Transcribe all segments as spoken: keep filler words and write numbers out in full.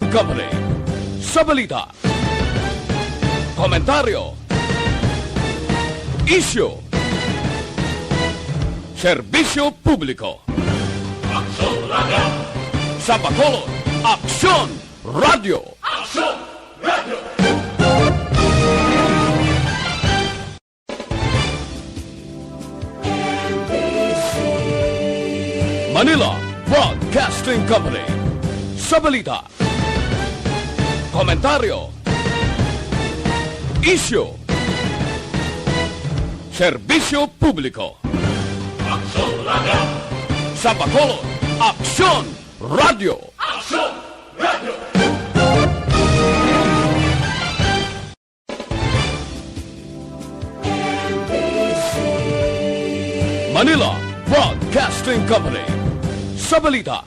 Company. Sa balita, komentaryo, isyu, serbisyo publiko. Aksyon Radio! Sa Bacolod, Aksyon Radio! Aksyon Radio! Manila Broadcasting Company. Sa balita, komentaryo, isyu, serbisyo publiko. Aksyon Radio! Sa Bacolod, Aksyon Radio! Aksyon Radio! Manila Broadcasting Company. Sa balita,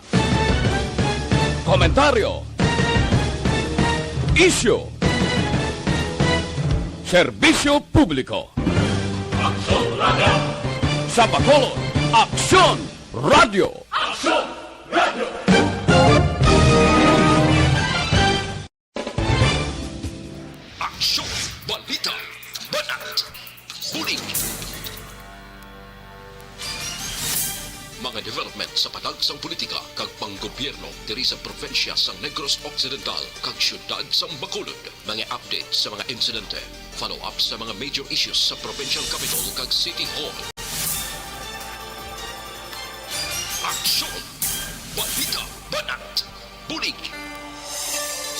komentaryo, isyu, serbisyo publiko. Aksyon Radio! Sa Bacolod, Aksyon Radio! Aksyon Radio! Aksyon! Balita! Banat! Bulig! Mga development sa padagsang politika kag panggobyerno diri sa probinsya sang Negros Occidental kag siyudad sang Bacolod. Mga update sa mga insidente, follow-up sa mga major issues sa provincial capital kag city hall. Aksyon! Balita! Banat! Bulig!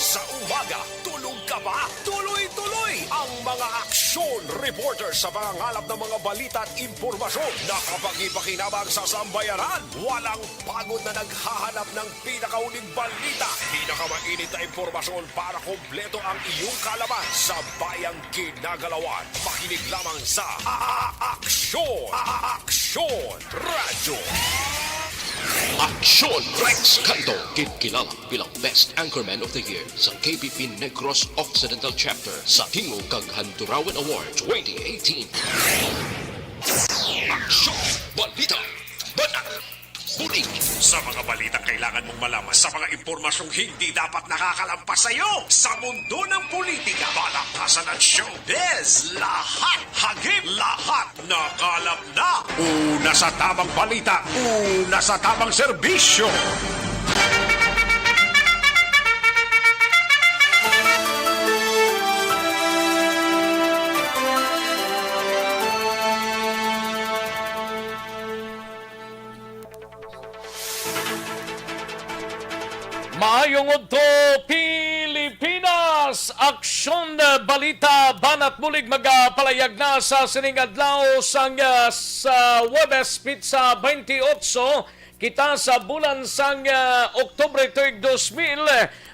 Sa umaga, tulog ka ba? Tuloy-tuloy ang mga aksyon reporter sa pangangalap ng mga balita at impormasyon na kapagi-pakinabang sa sambayanan. Walang pagod na naghahanap ng pinakauling balita, pinakamainit na impormasyon para kompleto ang iyong kaalaman sa bayang ginagalawan. Makinig lamang sa A-, A-, Aksyon! A-, A-, Aksyon! Radyo. Aksyon Rex Canto, ginkilala bilang Best Anchorman of the Year sa K B P Negros Occidental Chapter sa Tingog kag Handurawan Award twenty eighteen. Aksyon! Balita! Banat! Bulig! Sa mga balitang kailangan mong malaman, sa mga impormasyong hindi dapat nakakalampas sa iyo, sa mundo ng politika, palakpasan at showbiz, lahat, hagip, lahat, nakalap na! Una sa tamang balita, una sa tamang serbisyo. Maayong udto, Pilipinas! Aksyon, ah, balita, banat bulig magapalayag na sa sining adlaw sang, ah, sa Huwebes, petsa twenty-eight. Kita sa bulan sang, ah, Oktubre tuig dos mil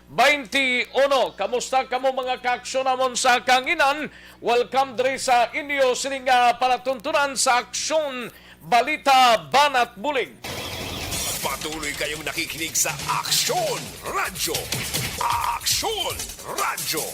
twenty-one. Kamusta kamo, mga kaaksyon namon sa kanginan? Welcome diri sa inyo sining, ah, palatuntunan sa Aksyon Balita Banat Bulig. Patuloy kayong nakikinig sa Aksyon Radyo. Aksyon Radyo.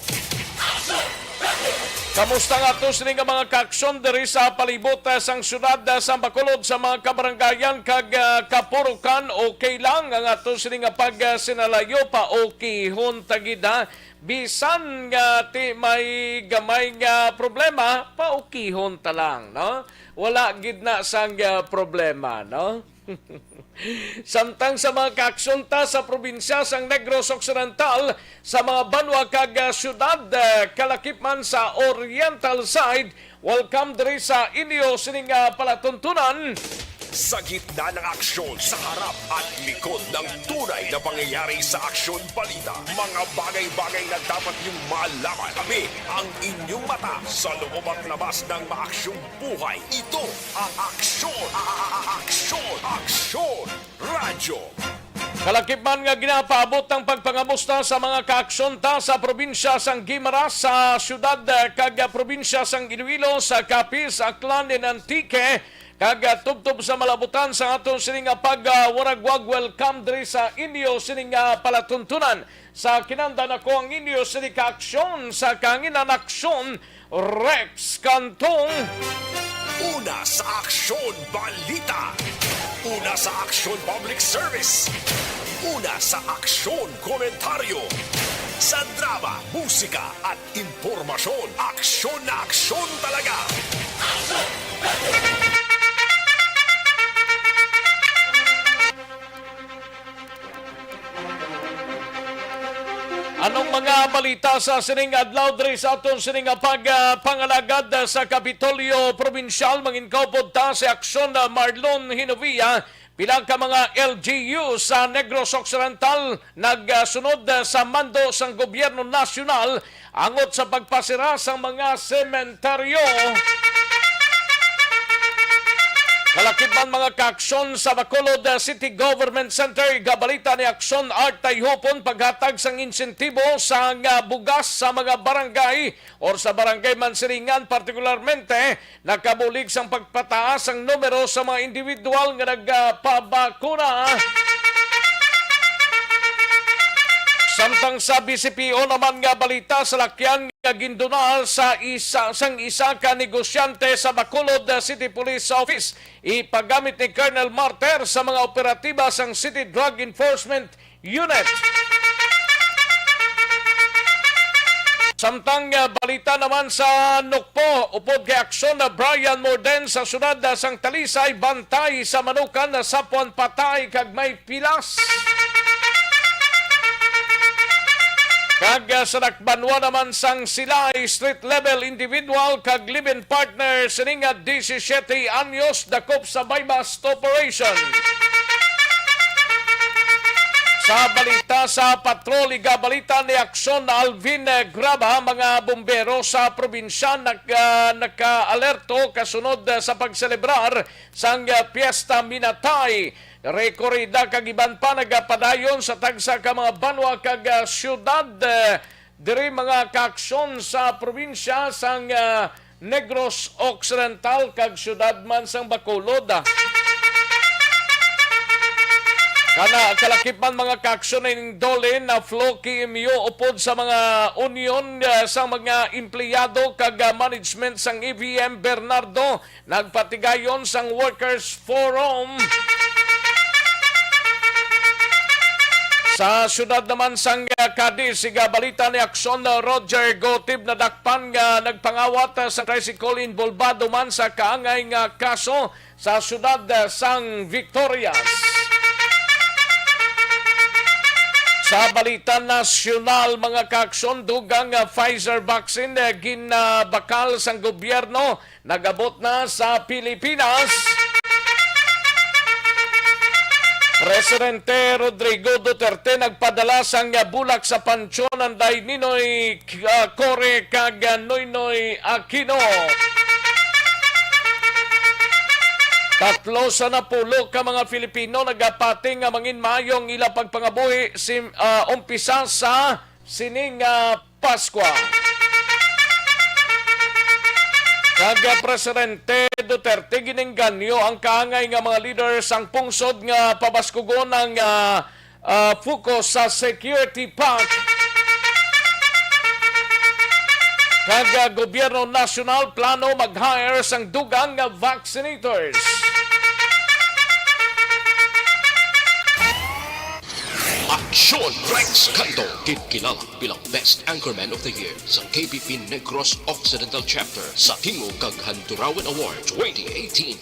Kamusta nga ato sini nga mga kaaksyon diri sa palibot, ah, sang siyudad, ah, sang Bacolod, sa mga kabarangayan kag, ah, kapurukan? Okay lang ang ato sini nga pagsinalayo, pa okihon ta gid, ha? Bisan nga ti may gamay nga problema, paukihon ta lang, no? Wala gid na sang, ah, problema, no? Samtang sa mga kaaksyon ta sa probinsya sang Negros Occidental, sa mga banwa kag, ah, siyudad, ah, kalakip man sa Oriental side, welcome diri sa inyo sining, ah, palatuntunan. Sa gitna ng aksyon, sa harap at likod ng tunay na pangyayari sa Aksyon Balita, mga bagay-bagay na dapat niyong malaman. Kami ang inyong mata sa loob at labas ng maaksyong buhay. Ito ang Aksyon, a-, a-, a-, Aksyon, Aksyon Radyo. Kalakip man nga ginapaabot ang pagpangamusta sa mga kaaksyon ta sa probinsya sang Guimaras, sa siyudad, eh, kag, eh, probinsya sang Iloilo, sa Capiz, Aklan, and Antique, kag, eh, tubtob sa malabutan sa aton sini nga pag, ah, waragwag, welcome diri sa inyo sini nga palatuntunan. Sa kinandan, ako ang inyo sini ka aksyon sa kanginan, Aksyon Rex Cantong. Una sa Aksyon Balita. Una sa Aksyon Public Service. Una sa Aksyon Komentaryo. Sa drama, musika at impormasyon, aksyon na aksyon talaga. Anong mga balita sa sining adlaw diri sa aton sining pag, ah, pangalagad sa Kapitolyo Probinsyal? Manginkaupod ta si Aksyon, ah, Marlon Hinovia. Pila ka mga L G U sa Negros Occidental nagsunod sa mando sang gobyerno nasyonal angot sa pagpasira sang mga sementeryo. Kalakip man, mga kaaksyon, sa Bacolod City Government Center, igabalita ni Aksyon Art Tayhupon, paghatag sang insentibo sang bugas sa mga barangay or sa barangay man silingan, partikularmente nakabulig sang pagpataas ang numero sa mga individual nga nagapabakuna. Samtang sa B C P O naman nga balita, salakyan nga ginduna sa isa, sang isa ka negosyante sa Bacolod City Police Office, ipagamit ni Colonel Martir sa mga operatiba sang City Drug Enforcement Unit. Samtang, ah, balita naman sa Nukpo, upod kay aksyon na Brian Morden sa siyudad, ah, sang Talisay, bantay sa manukan, nasapuan patay kag may pilas. Kag, ah, sa Dakbanwa naman sang Silay, street level individual kag live-in partner sining nga disisiete anyos dakop sa buy-bust operation. Sa balita sa patrol, igabalita ni Aksyon Alvin, eh, Graba, mga bumbero sa probinsya nag-, ah, nagka-alerto kasunod, ah, sa pagselebrar sang, ah, Piyesta Minatay. Rekorida kag iban pa nagapadayon sa tagsa ka mga banwa kag, ah, siyudad, eh, diri, mga kaaksyon, sa probinsya sang, ah, Negros Occidental kag siyudad man sang Bacolod, ah. Kana kalakip man, mga kaaksyon, ning DOLE na Flo K M U upod sa mga union, ah, sa mga empleyado kag, ah, management sang E V M Bernardo, nagpatigayon sang Workers Forum. Sa siyudad naman sang, ah, Cadiz, igabalita ni Aksyon, ah, Roger Gotib, nadakpan nga nagpangawat, ah, sa tricycle, inbolbado man sa kaangay nga kaso sa siyudad, ah, sang Victorias. Sa balita nasyonal, mga kaaksyon, dugang, ah, Pfizer vaccine, ah, ginabakal sang gobyerno nag-abot na sa Pilipinas. Presidente Rodrigo Duterte nagpadala sang bulak sa Panchon anday Ninoy, ah, Core kag, ah, Noynoy Aquino. Tatlo sa napulo ka mga Filipino nagapati nga mangin maayo ang ila pagpangabuhi sim-, ah, umpisa sa sining, ah, Paskwa. Kag, ah, Presidente Duterte ginengganyo ang kaangay nga mga leader sang pungsod nga pabaskugon ang, ah, ah, focus sa Security Pact. Kag, ah, gobyerno nasyonal plano mag-hire sang dugang nga vaccinators. Aksyon Rex Canto, ginkilala bilang Best Anchorman of the Year sa K B P Negros Occidental Chapter sa Tingog kag Handurawan Award twenty eighteen.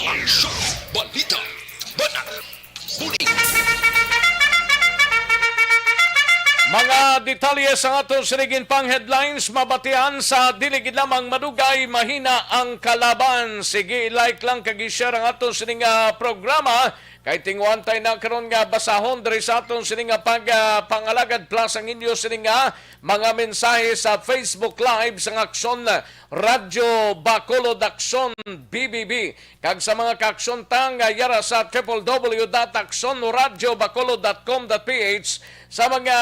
Aksyon, balita, banat, bulig. Mga detalye sa aton sining pang headlines, mabatian sa dili gid lamang madugay, mahina ang kalaban. Sige, like lang kag i-share ang aton sining, ah, programa. Kay tinguhantay na karon nga basahon diri sa aton sini nga pag, ah, pangalagad, plus ang inyo sini nga mga mensahe sa Facebook Live sang Aksyon Radyo Bacolod, Aksyon B B B, kag sa mga kaaksyon ta nga yara sa triple W dot aksyon radyo bacolod dot com dot P H, sa mga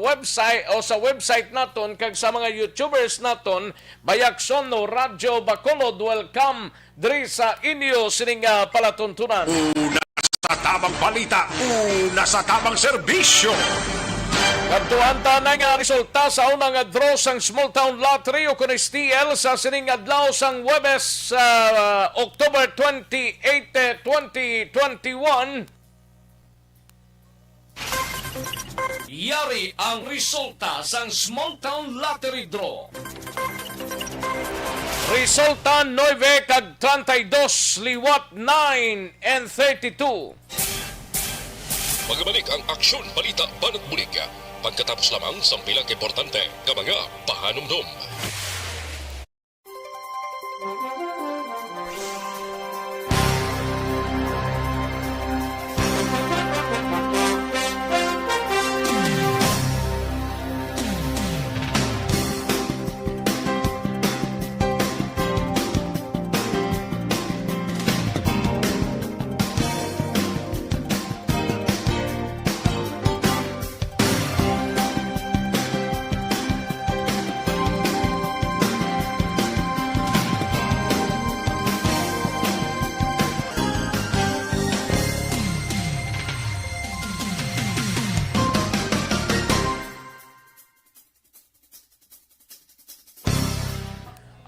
website o sa website naton kag sa mga YouTubers naton, by Aksyon Radyo Bacolod. Welcome diri sa inyo sining, ah, palatuntunan. Una sa tabang balita, una sa tabang serbisyo. Kadtuan ta na nga resulta sa unang draw sang Small Town Lottery o kon S T L sa sining adlaw sang Huwebes, ah, October twenty-eight, twenty twenty-one. Yari ang resulta sang Small Town Lottery Draw. Resulta nuebe kag treinta y dos, liwat nine and thirty-two. Magabalik ang Aksyon, Balita, Banat Bulig pagkatapos lamang sang pila ka importante nga mga pahanumdom.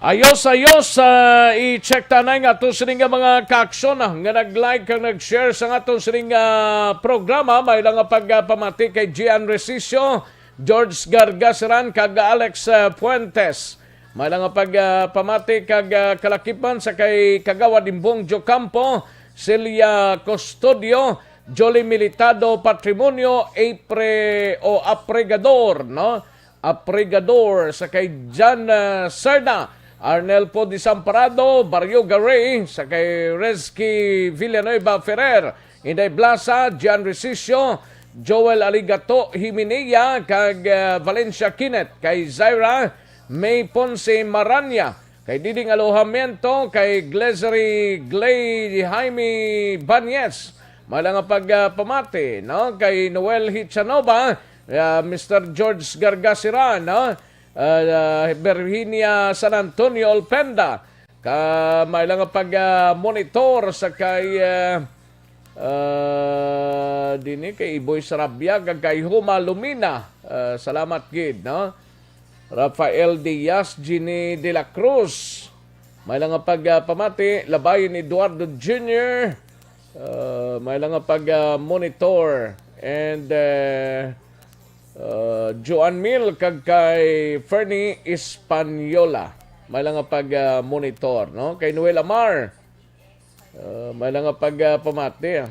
Ayos, ayos, ah, i-check tanay nga ato sini nga mga kaaksyon, ah, nga nag-like kag nag-share sa aton sini nga programa. May lang nga pagpamati kay Gian Resicio, George Gargasaran, kag Alex, ah, Fuentes. May lang nga pagpamati kag, ah, kalakipan sa kay Kagawad Imbong Jocampo, Celia Custodio, Jolly Militado Patrimonio, Apre o Apregador, no? Apregador, sa kay Jan, ah, Serna, Arnel Poe Desamparado, Barrio Garay, sa kay Rezky Villanueva Ferrer, Inday Blasa, Jan Resicio, Joel Aligato Himinea, kag, ah, Valencia Kinet, kay Zaira May Ponce Maranya, kay Diding Alojamiento, kay Glezery Glay Jaime Banyes, may lang nga pagpamati, no? Kay Noel Hichanova, ah, Mister George Gargasiran, no? Ah, ah, Virginia San Antonio Olpenda, ka may lang nga pag, ah, monitor sa kay, ah, ah, dini kay Iboy Sarabia kag kay Huma Lumina. Ah, salamat gid, no? Rafael Diaz, Jenny de la Cruz. May lang nga pag, ah, pamati, Labayon Eduardo Junior. Ah, may lang nga pag, ah, monitor. And, ah, ah, Joan Mil kag kay Fernie Española. May lang nga pag, ah, monitor, no? Kay Noel Amar. Ah, may lang nga pag, ah, pamati, ah.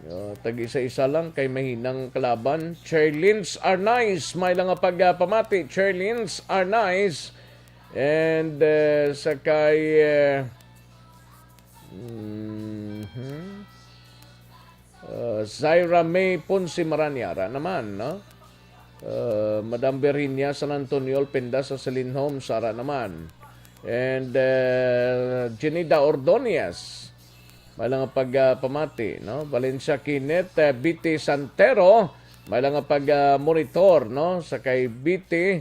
Ah, tag-isa-isa lang kay mahinang kalaban. Cherlins Arnaiz, may lang nga pag, ah, pamati. Cherlins Arnaiz. And, ah, sa kay, ah, mhm. Ah, Zaira May Ponce Maranya, ara naman, no? Ah, Madam Virginia San Antonio Alpenda sa Celine Homes, ara naman. And, ah, Jenida Ordonez, may lang nga pag, ah, pamati, no? Valencia Kinet, ah, B T Santero, may lang nga pag, ah, monitor, no? Sa kay B T,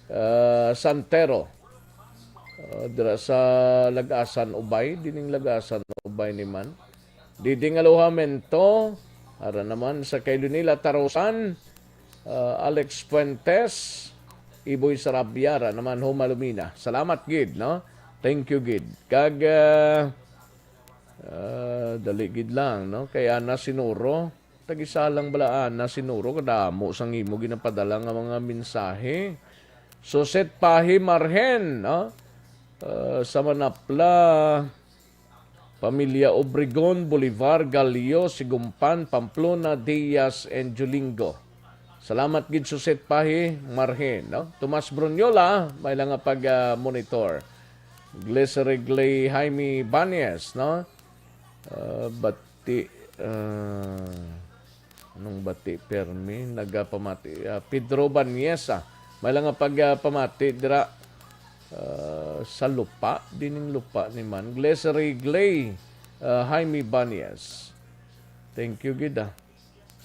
ah, Santero. Ah, dira sa Lagasan, Ubay, dining Lagasan, Ubay ni man. Diding Alojamiento, ara naman sa kay Lunila Tarosan, ah, Alex Fuentes, Iboy Sarabia, ara naman Huma Lumina. Salamat gid, no? Thank you gid. Kag, ah, ah, dali gid lang, no? Kay Ana Sinuro, tag-isa lang bala, Ana Sinuro, kadamo sang imo ginapadala nga mga mensahe. Suset Pahi Marhen, no? Ah, sa Manapla, Pamilya Obregon, Bolivar, Gallo, Sigumpan, Pamplona, Diaz, and Julingo. Salamat gid, Suset Pahi Marhen, no? Tomas Brunyola, may lang nga pag, ah, monitor. Glycery Glay Jaime Banes, no? Ah, bati, ah, anong bati, permi, nagapamati, ah, Pedro Banyesa, may lang nga pag, ah, pamati dira, ah, sa Lupa, dining Lupa ni man. Glycery Glay, ah, Jaime Banyes. Thank you gid, ah.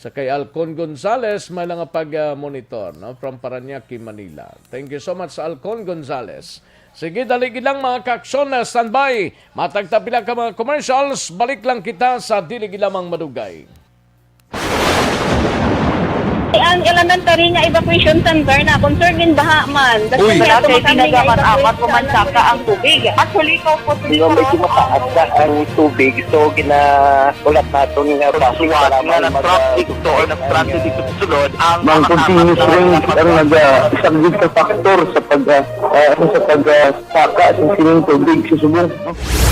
Sa kay Alcon Gonzales, may lang nga pag, ah, monitor, no? From Parañaque, Manila. Thank you so much, Alcon Gonzales. Sige, dali gid lang, mga kaaksyon, na standby. Matag ta pila ka mga commercials, balik lang kita sa dili gid lamang madugay. Ang elementary nga evacuation center na, concern din baha man. Uy. Wala kay tinaga man amat o mansaka ang tubig. Actually, ko po, medyo mataas na ang tubig, so gina-, ulat naton nga basi para nga mag-, nag-traffic to or nag-traffic dito sa sulod, ang mga continuous rains ang nag-, ah, isang big factor sa pag, ah, ah, sa pag, ah, saka sa sining tubig sa subong.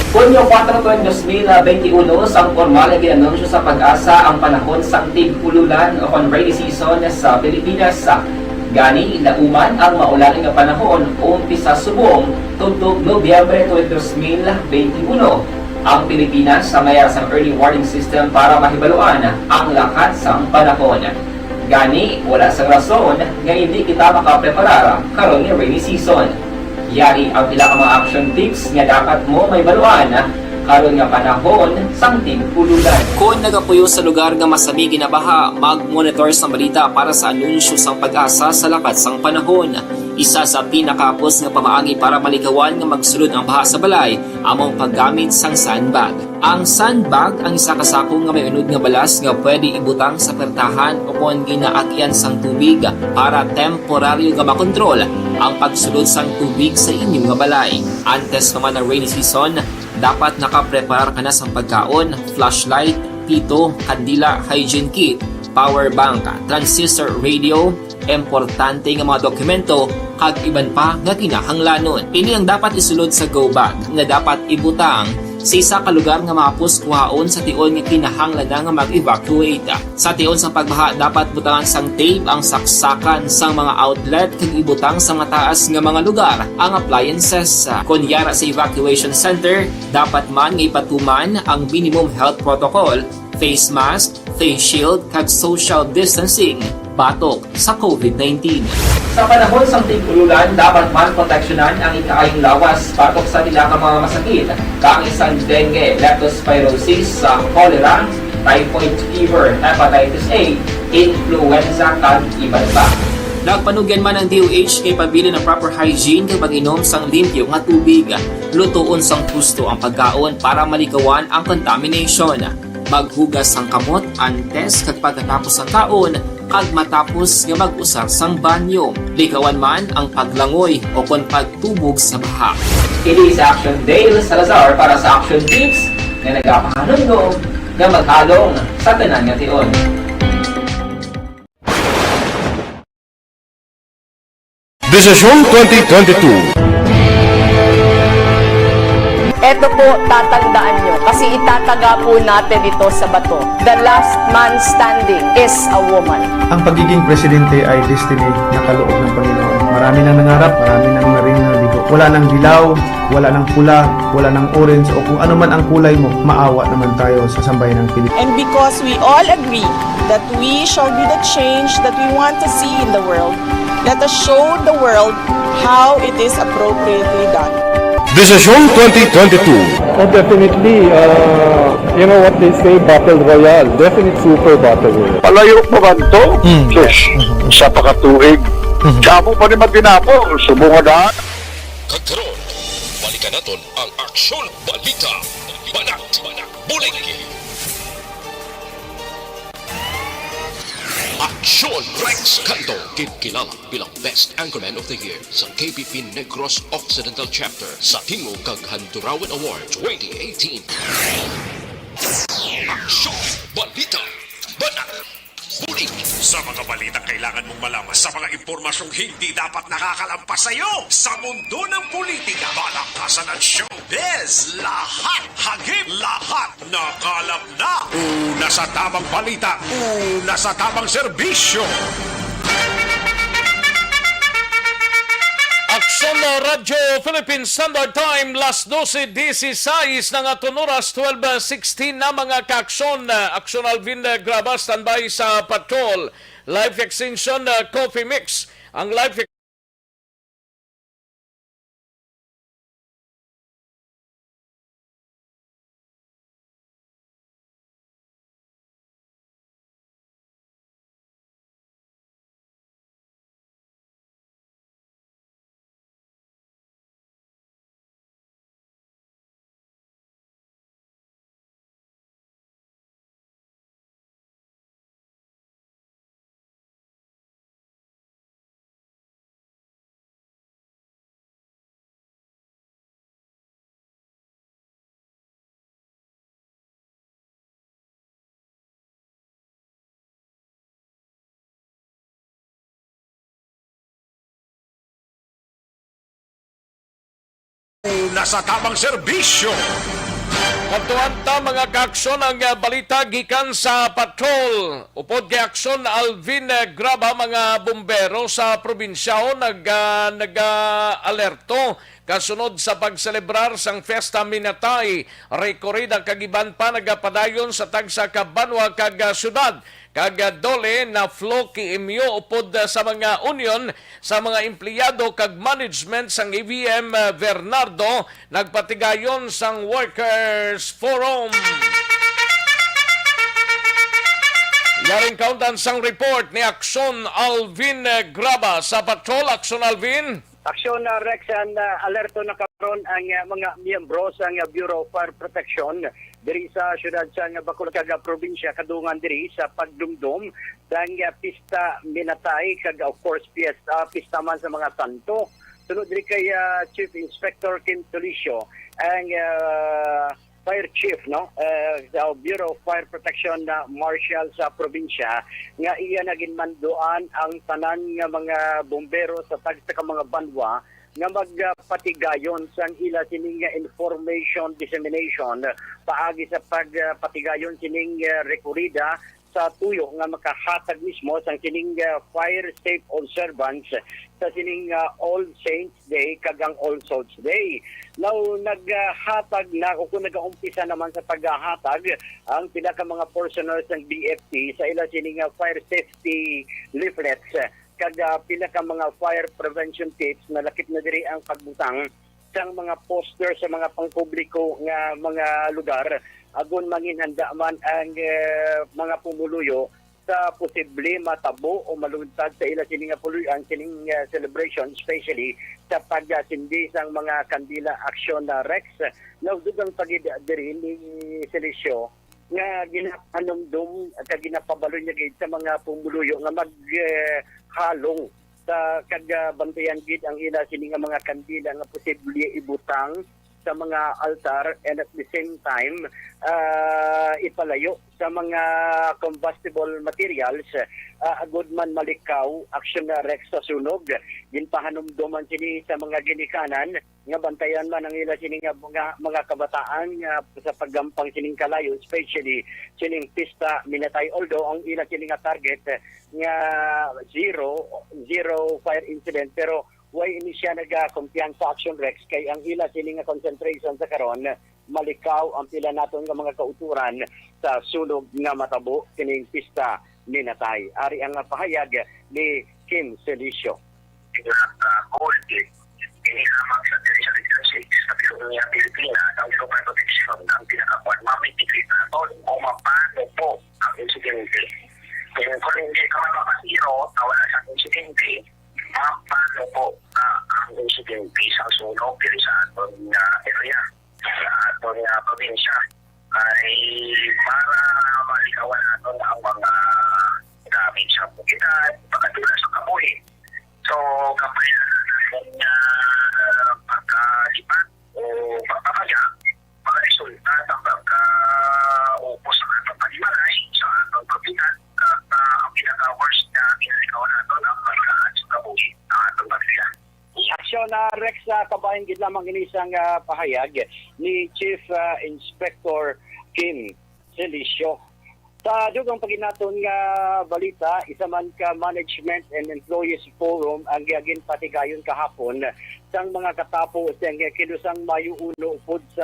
Hunyo kuwatro, dos mil benti uno, sang pormal nga gin-anunsyo sa PAGASA ang panahon sang tig-ululan o kon rainy season sa Pilipinas. Gani, lauman ang maulan nga panahon umpisa subong tubtob Nobyembre tuig dos mil benti uno. Ang Pilipinas may ara sang early warning system para mahibaluan ang lakat sang panahon. Gani, wala sang rason nga indi kita makapreparar karon nga rainy season. Yari ang pila ka mga action tips nga dapat mo mahibaluan karon nga panahon sang tig-ululan. Kon nagapuyo sa lugar nga masami ginabaha, mag-monitor sang balita para sa anunsyo sang PAGASA sa lakat sang panahon. Isa sa pinakahapos nga pamaagi para malikawan nga magsulod ang baha sa balay amo ang paggamit sang sandbag. Ang sandbag ang isa ka sako nga may unod nga balas nga pwede ibutang sa pertahan o kon ginaagyan sang tubig para temporaryo nga makontrol ang pagsulod sang tubig sa inyo nga balay. Antes pa man ang rainy season, dapat nakapreparar ka na sang pagkaon, flashlight, pito, kandila, hygiene kit, power bank, transistor radio, importante nga mga dokumento, kag iban pa nga kinahanglanon. Ini ang dapat isulod sa go bag nga dapat ibutang sa isa ka lugar nga mahapos kuhaon sa tion nga kinahanglan na nga mag-evacuate. Sa tion sang pagbaha, dapat butangan sang tape ang saksakan sang mga outlet kag ibutang sa mataas nga mga lugar ang appliances. Kon yara sa evacuation center, dapat man nga ipatuman ang minimum health protocol, face mask, face shield, kag social distancing batok sa covid nineteen. Sa panahon sang tig-ululan, dapat man proteksyonan ang ikaayong lawas batok sa pila ka mga masakit, kaangay sang dengue, leptospirosis, sa cholera, typhoid fever, hepatitis A, influenza, kag iban pa. Nagpanugyan man ang D O H nga ipabilin ang proper hygiene kag pag-inom sang limpyo nga tubig. Lutoon sang husto ang pagkaon para malikawan ang contamination. Maghugas sang kamot antes kag pagkatapos sang kaon kag matapos nga mag-usar sang banyo. Likawan man ang paglangoy o kon pagtubog sa baha. Ini si Action Dale Salazar para sa Action Tips nga nagapahanumdom nga mag-along sa tanan nga tion. Desisyon twenty twenty-two. Eto po, tatandaan nyo, kasi itataga po natin ito sa bato. The last man standing is a woman. Ang pagiging presidente ay destiny na kaloob ng Panginoon. Marami nang nangarap, marami nang naring nabigo. Wala nang dilaw, wala nang pula, wala nang orange, o kung ano man ang kulay mo, maawa naman tayo sa sambayanang Pilipinas. And because we all agree that we shall be the change that we want to see in the world, let us show the world how it is appropriately done. Desisyon twenty twenty-two. Oh, definitely, uh, you know what they say, battle royale. Definite super battle royale. Palayo pa man to? Mm. Sus, sa pakatuig. Mm. Damo pa ni Matinapo, subong nga daan. Kag karon, balikan naton ang Aksyon Balita. Banat, bulig. Aksyon Rex Canto, kinkilala bilang Best Anchorman of the Year sa K B P Negros Occidental Chapter sa Tingog kag Handurawan Award twenty eighteen. Aksyon Balita. Banat. Bulig. Sa mga balitang kailangan mong malaman, sa mga impormasyong hindi dapat nakakalampas sa iyo, sa mundo ng politika, palakasan at showbiz, lahat hagip, lahat nakalap na. Una sa tamang balita, una sa tamang serbisyo. Aksyon na Radyo Philippine Standard Time, las dose dieciséis na nga, aton oras, twelve sixteen na, mga ka-aksyon. Aksyon Alvin Graba, standby sa patrol. Life Extension, uh, Coffee Mix. Ang Life na sa tamang serbisyo. Kadtuan ta, mga kaaksyon, ang, ah, balita gikan sa patrol. Upod kay Aksyon Alvin, ah, Graba, mga bumbero sa probinsya nag, ah, nag-alerto kasunod sa pagselebrar sang Fiesta Minatay, Recorrida kag iban pa nagapadayon sa tagsa ka banwa kag, ah, syudad. Kag, ah, DOLE na-flow K M U upod, ah, sa mga union sa mga empleyado kag management sang A V M, ah, Bernardo nagpatigayon sang Workers Forum. Yaring kaundan sang report ni Aksyon Alvin, ah, Graba sa Patrol. Aksyon, Alvin. Aksyon, ah, Rex, and, ah, alerto na karon ang, ah, mga miyembro sang, ah, Bureau of Fire Protection diri sa siyudad sang Bacolod kag, ah, probinsya kadungan diri sa pagdumdom sang, ah, Pista Minatay kag, of course, piyesta, pista man sa mga santo. Sunod diri kay, ah, Chief Inspector Kim Tolicio, ang, ah, fire chief, no, ah, sa Bureau of Fire Protection na marshal sa probinsya, nga iya na ginmanduan ang tanan nga mga bombero sa tagsa ka mga banwa nga magpatigayon sang ila sining nga information dissemination paagi sa pagpatigayon sining, ah, rekorida sa tuyo nga makahatag mismo sang sining, ah, fire safe observance sa sining, ah, All Saints Day kag ang All Souls Day. Now, naghatag na o kung nagaumpisa naman sa paghatag ang pila ka mga personnel sang B F P sa ila sining, ah, fire safety leaflets, ah, kag, ah, pila ka mga fire prevention tips. Nalakip na diri ang pagbutang sang mga poster sa mga pangpubliko nga mga lugar, agon manginhanda man ang, eh, mga pumuluyo sa posible matabo o maluntad sa ila sini nga puloy-an sining, eh, celebration, especially sa pagsindi sang mga kandila. Aksyon na, Rex. Now, dugang pa gid diri ni Celicio nga ginapanumdom at ginapabalo niya gid sa mga pumuluyo nga mag, eh, halong sa kagabantayan gid ang ila sini nga mga kandila nga posible ibutang sa mga altar, and at the same time, ah, ipalayo sa mga combustible materials, ah, agud man malikaw, Aksyon na, Rex, sa sunog. Ginpahanumdoman sini sa mga ginikanan nga bantayan man ang ila sini nga mga, mga kabataan nga sa paggampang sining kalayo, especially sining Pista Minatay. Although ang ila sini nga target, eh, nga zero, zero fire incident, pero way ini siya nagakumpiyansa, Aksyon, Rex, kay ang ila sini nga concentration sa karon, malikaw ang pila naton nga mga kauturan sa sunog nga matabo kining Pista Minatay. Ari ang pahayag ni Kim Celicio. Gold, ini lamang sa diri sa Region six sa Pilipinas, ang Local Protection ang pinakakuan, mamitigrita naton kung mapano po ang insidente. Kung, kung hindi ka mapapasiro na wala sa insidente, mapano po na ang insidente sa sunog diri sa aton nga area, sa aton nga probinsya? Ay para malikawan naton ang mga gamit sa kita pagkatula sa kabuhi. So, gamay na lang naton nga pagkalipat o pagpamaya, mga resulta sa pagkaubos sa atong panimalay, sa atong pagbigat, at, ah, ang pinaka-worst nga ginalikawan naton ang pagkaat sa kabuhi ng atong pamilya. Aksyon na, Rex, ah, kabahin gid lamang ini sang, ah, pahayag ni Chief, ah, Inspector Kim Celicio. Sa dugang pa gid naton nga balita, isa man ka Management and Employees Forum ang ginpatigayon kahapon sang mga katapo sang Kilusang Mayo uno upod sa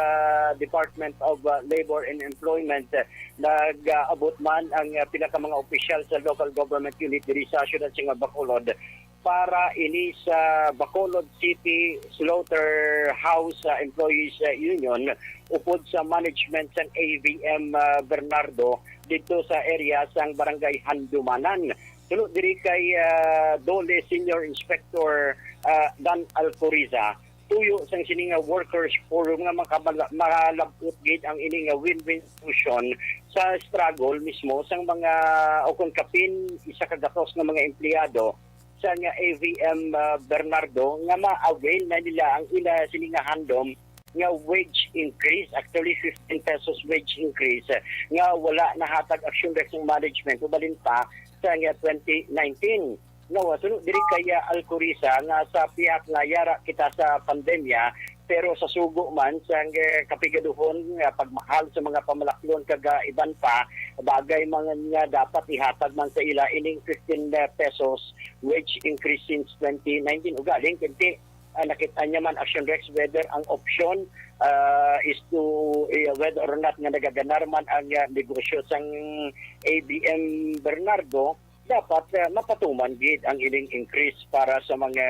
Department of, uh, Labor and Employment. Nag-abot man ang, uh, pila ka mga opisyal sa local government unit diri sa siyudad sang Bacolod para ini sa Bacolod City Slaughterhouse, uh, Employees, uh, Union upod sa management sang A V M, uh, Bernardo didto sa area sang Barangay Handumanan. Suno diri kay, ah, DOLE Senior Inspector, ah, Dan Alcoriza, tuyo sang sini nga Workers Forum nga makabala-, malab-ot gid ang ini nga win-win solution sa struggle mismo sang mga, o kung kapin isa ka gatos nga mga empleyado sa nga A V M, ah, Bernardo nga ma-avail na nila ang ila sini nga handom nga wage increase, actually fifteen pesos wage increase, eh, nga wala nahatag action sa management ubalin pa sa nga twenty nineteen. Nga, suno diri kay, ah, Alcoriza, nga sa pihak nga yara kita sa pandemya, pero sa sugo man sang, eh, kapigaduhon nga pagmahal sa mga pamalaklon kag, ah, iban pa, bagay man nga dapat ihatag man sa ila ining fifteen pesos wage increase since twenty nineteen. Ugaling, kinti, ah, nakita niya man, Action Rex, whether ang option, ah, is to, eh, whether or not nga nagaganar man ang, ah, negosyo sang A B M Bernardo, dapat, ah, mapatuman gid ang ining increase para sa mga,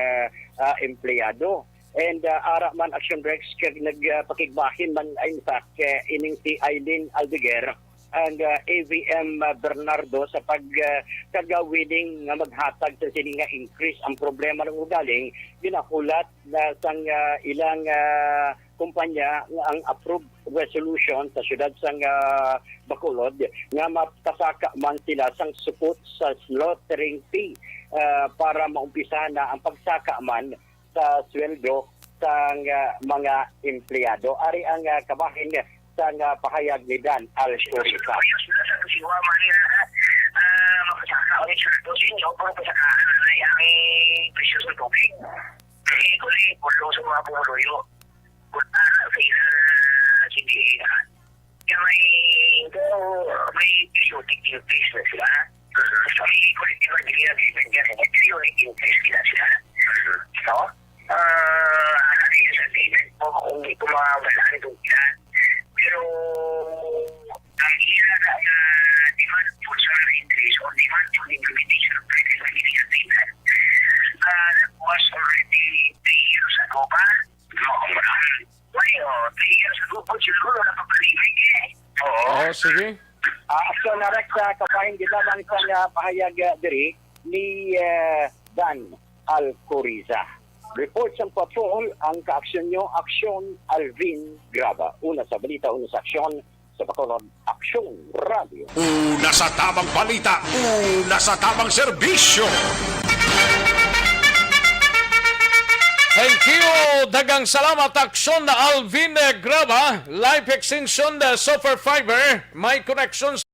ah, empleyado. And, ah, ara man, Action Rex, kag nagpakigbahin man, ah, in fact, eh, ining si Eileen Aldeguer, ang, ah, A V M, ah, Bernardo sa pag, ah, kagawilling nga maghatag sa sini nga increase. Ang problema ng ugaling, ginahulat na sang, ah, ilang, ah, kumpanya nga ang approved resolution sa siyudad sang, ah, Bacolod nga mapasaka man sila sang sukot sa slaughtering fee, ah, para maumpisahan na ang pagsaka man sa sweldo sang, ah, mga empleyado. Ari ang, ah, kabahin sang, ah, pahayag ni Dan Alcoriza. Ayos na sa Siwa, Maria, ah, makasaka ang sweldo sa inyo, pero pasakaan na lang ang presyo sa tubig. Kasi ito rin, pulo sa mga pumuluyo. Punta sa ila na si D A, ah. Kaya may, may periodic increase na sila. Sa may collective bargaining agreement dyan, may periodic increase sila sila. So, ah, ano na yung sa payment mo, kung di ko mawala ang duda. Pero, ang ila na, ah, demand for salary increase or demand for implementation of collective bargaining agreement, ah, that was already three years ago pa. Mao man. Wala, oh, three years ago pa siguro, wala pa palibre, eh. Oo. Oo, sige. Ah, Action Rex, ah, kabahin gid lamang sa nga pahayag, ah, diri ni, ah, Dan Alcoriza. Report sang patrol, ang kaaksyon nyo, Aksyon Alvin Graba. Una sa balita, una sa aksyon, sa Bacolod, Aksyon Radio. Una sa tamang balita, una sa tamang serbisyo. Thank you. Daghang salamat, Aksyon Alvin, eh, Graba, Life Extension, eh, Super Fiber, may connections.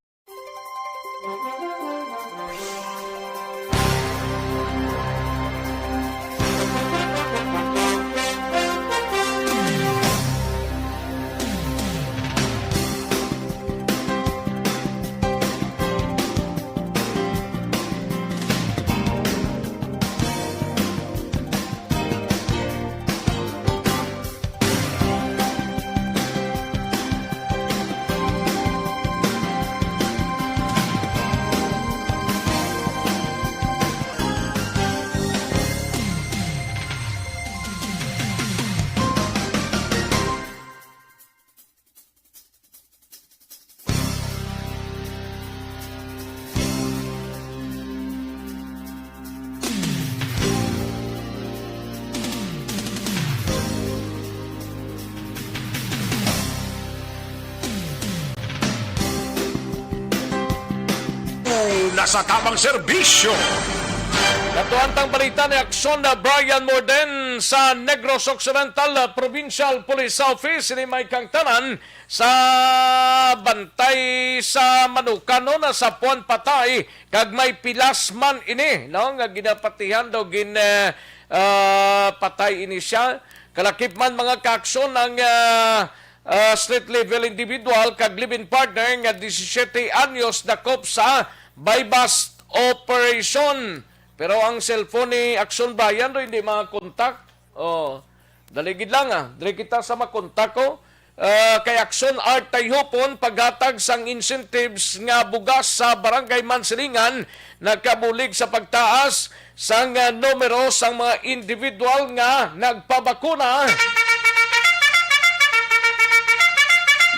Una sa tamang serbisyo. Katuan tang balita ni Aksyon na Brian Morden sa Negros Occidental Provincial Police Office. Ini may kangtanan sa bantay sa manukan, no, na sa puan patay, kag may pilas man ini, no, nga ginapatihan daw gin, eh, ah, patay ini siya. Kalakip man, mga kaaksyon, ang, ah, ah, street level individual kag live-in partner nga disisiete anyos dakop sa buy-bust operation. Pero ang cellphone ni Aksyon Brian do hindi makakontak. Oh, dali gid lang, ah. Dali kita sa makontak, oh. Ah, kay Aksyon Art Tayhupon, paghatag sang incentives nga bugas sa Barangay Mansilingan, nakabulig sa pagtaas sang, ah, numero sang mga individual nga nagpabakuna.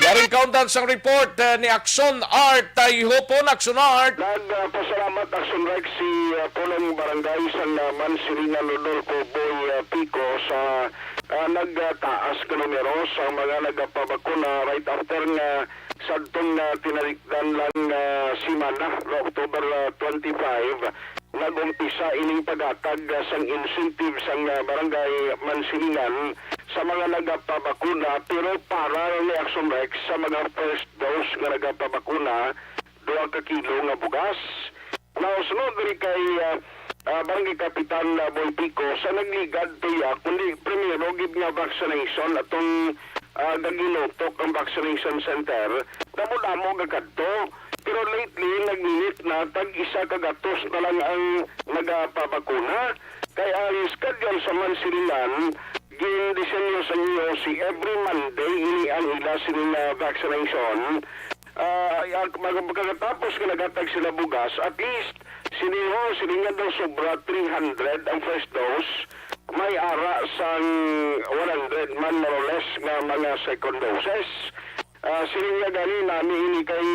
Yaring kaundan sang report, eh, ni Aksyon Art Tayhupon. Aksyon Art. Nagpasalamat, Aksyon Rex, si, ah, Pulong Barangay sang, ah, Mansilingan, Rodolfo Boy, ah, Pico, sa, ah, nagtaas nga numero sa mga nagapabakuna right after nga sadtong, ah, tinalikdan lang nga semana, no, October, ah, twenty-five, nag-umpisa ining paghatag, ah, sang incentive sang, ah, Barangay Mansilingan sa mga nagapabakuna, pero para ni Aksyon Rex sa mga first dose nga nagapabakuna, duha ka kilo nga bugas. Now, sunod diri kay, ah, ah, Barangay Kapitan, ah, Boy Pico, sa nagligad tuya, kundi primero gid nga vaccination atong, ah, gaginutok ang vaccination center, damo-damo gakadto. Pero lately, naglinit na, tag isa ka gatos na lang ang nagapabakuna. Kay ang schedule sa Mansilingan, gindisenyo sa inyo si every Monday ini ang ila sining, ah, vaccination. Ah, ay, ang, mag-, magkatapos nga naghatag sila bugas, at least, sini ho, sini nga daw sobra three hundred ang first dose, may ara sang one hundred man, more or less, nga mga second doses. Ah, sini nga gani nami ini kay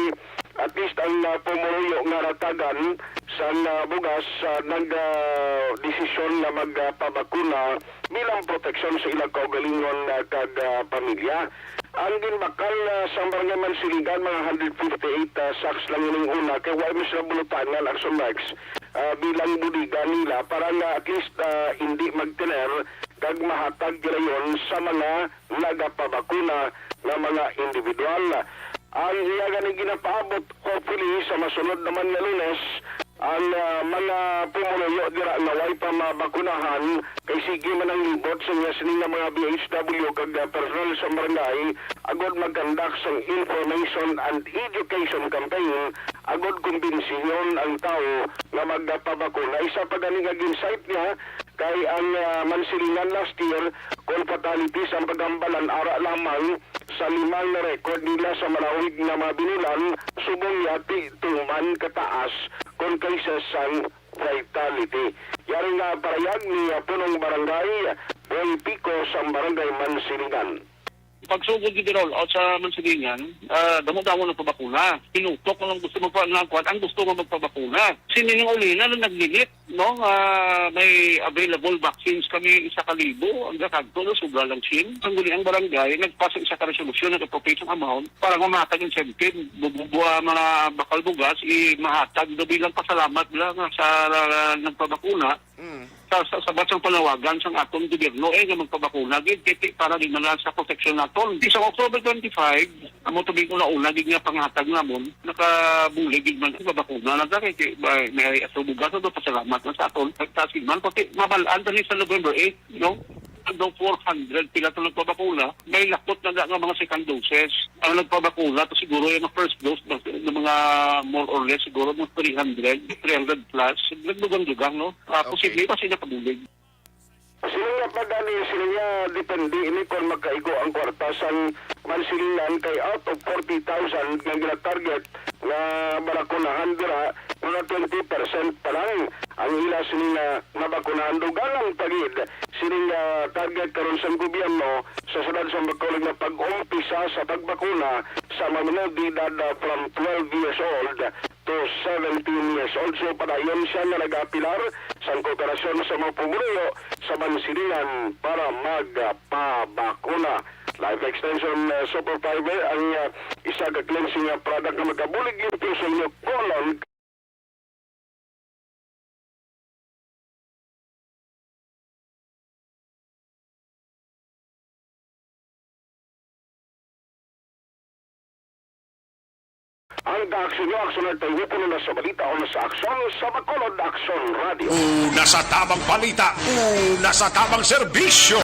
at least ang, ah, pumuluyo nga ratagan sang, ah, bugas, ah, nag, ah, desisyon nga magpabakuna bilang proteksyon sa ilang kaugalingon, ah, kag, ah, pamilya. Ang ginbakal, ah, sa Barangay Mansilingan, mga hundred fifty-eight, ah, sacks lang ining una, kay wa man sila bulotan nga Action Works, ah, bilang bodega nila para nga at least, ah, hindi magtener kag mahatag gilayon sa mga nagapabakuna nga mga individual. Ang iya gani ginapaabot, hopefully, sa masunod naman nga Lunes, ang, ah, mga pumuluyo dira nga way pa mabakunahan, kay sige man ang libot sa iya sini nga mga V H W kag, ah, personal sa barangay, agud mag-conduct sang information and education campaign, agud kumbinsihon ang tawo nga magpabakuna. Isa pa gani nga gin-cite niya, kay ang, ah, Mansilingan last year, kon fatalities ang paghambalan, ara lamang sa lima nga record nila sa malawig nga mga binulan, subong yati tuman kataas kon cases sang fatality. Yari nga parayag ni, ah, Punong Barangay Boy Pico sa Barangay Mansilingan. Pagsugod gid roll out sa Mansilingan, ah, damo-damo nagpabakuna. Pinutok ang gusto magpa-, nga kuwan, ang gusto nga magpabakuna. Sini nga ulina na naglinit, no, nga may available vaccines kami isa ka libo, ang gakadto na sobra lang sin. Ang guli ang barangay, nagpasa isa ka resolusyon, nag-appropriate ang amount para nga matag incentive. Bu-, bu-, bu-, ah, mga bakal bugas, i-, mahatag do bilang pasalamat lang sa, ah, nagpabakuna. Mm. Sa, sa, sa bansang panawagan sang aton gobyerno, eh, nga magpabakuna gid, kay para di man lang sa proteksyon naton. Di sa October twenty-five, amo to bing una-una gid nga panghatag namon, nakabulig gid man ang pabakuna na dahil kay may, may ato bugas, ano, pasalamat na sa aton. Nagtaas gid man, pati mabalaan tani sa November eight, no? Ang daw four hundred pila to nagpabakuna, may lakot na nga mga second doses. Ang nagpabakuna to siguro yung first dose, ng mga more or less siguro mga three hundred, three hundred plus. Nagdugang-dugang, no? Ah, Okay. Posible pa sila kabulig. Sila nga pa gani, sila nga depende ini kung makaigo ang kwarta sang Mansilingan kay out of forty thousand nga gina-target nga barakunahan dira, mga twenty percent pa lang ang ila sini nga nabakunahan. Dugangan pa gid sini nga target karon sang gobyerno sa siyudad sa Bacolod nga pag-umpisa sa pagbakuna sa mga menor de edad, ah, from twelve years old to seventeen years old. So, padayon siya nga nag-apilar sang kooperasyon sa mga pumuluyo sa Mansilingan para magpabakuna. Life Extension, uh, Super Fiber ang, uh, isa ka cleansing, uh, product nga magabulig limpyo sa inyo colon. Ang kaaksyon nyo, Aksyon Artay, puno na sa balita o na sa aksyon sa Bacolod Aksyon Radio. Una sa tabang balita, una sa tabang serbisyo.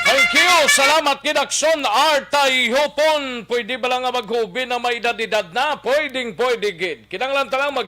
Thank you. Salamat gid, Aksyon Artay Hopon. Pwede ba lang nga maghubi na may edad-edad na? Pwedeng pwede gid. Kinahanglan ta lang mag-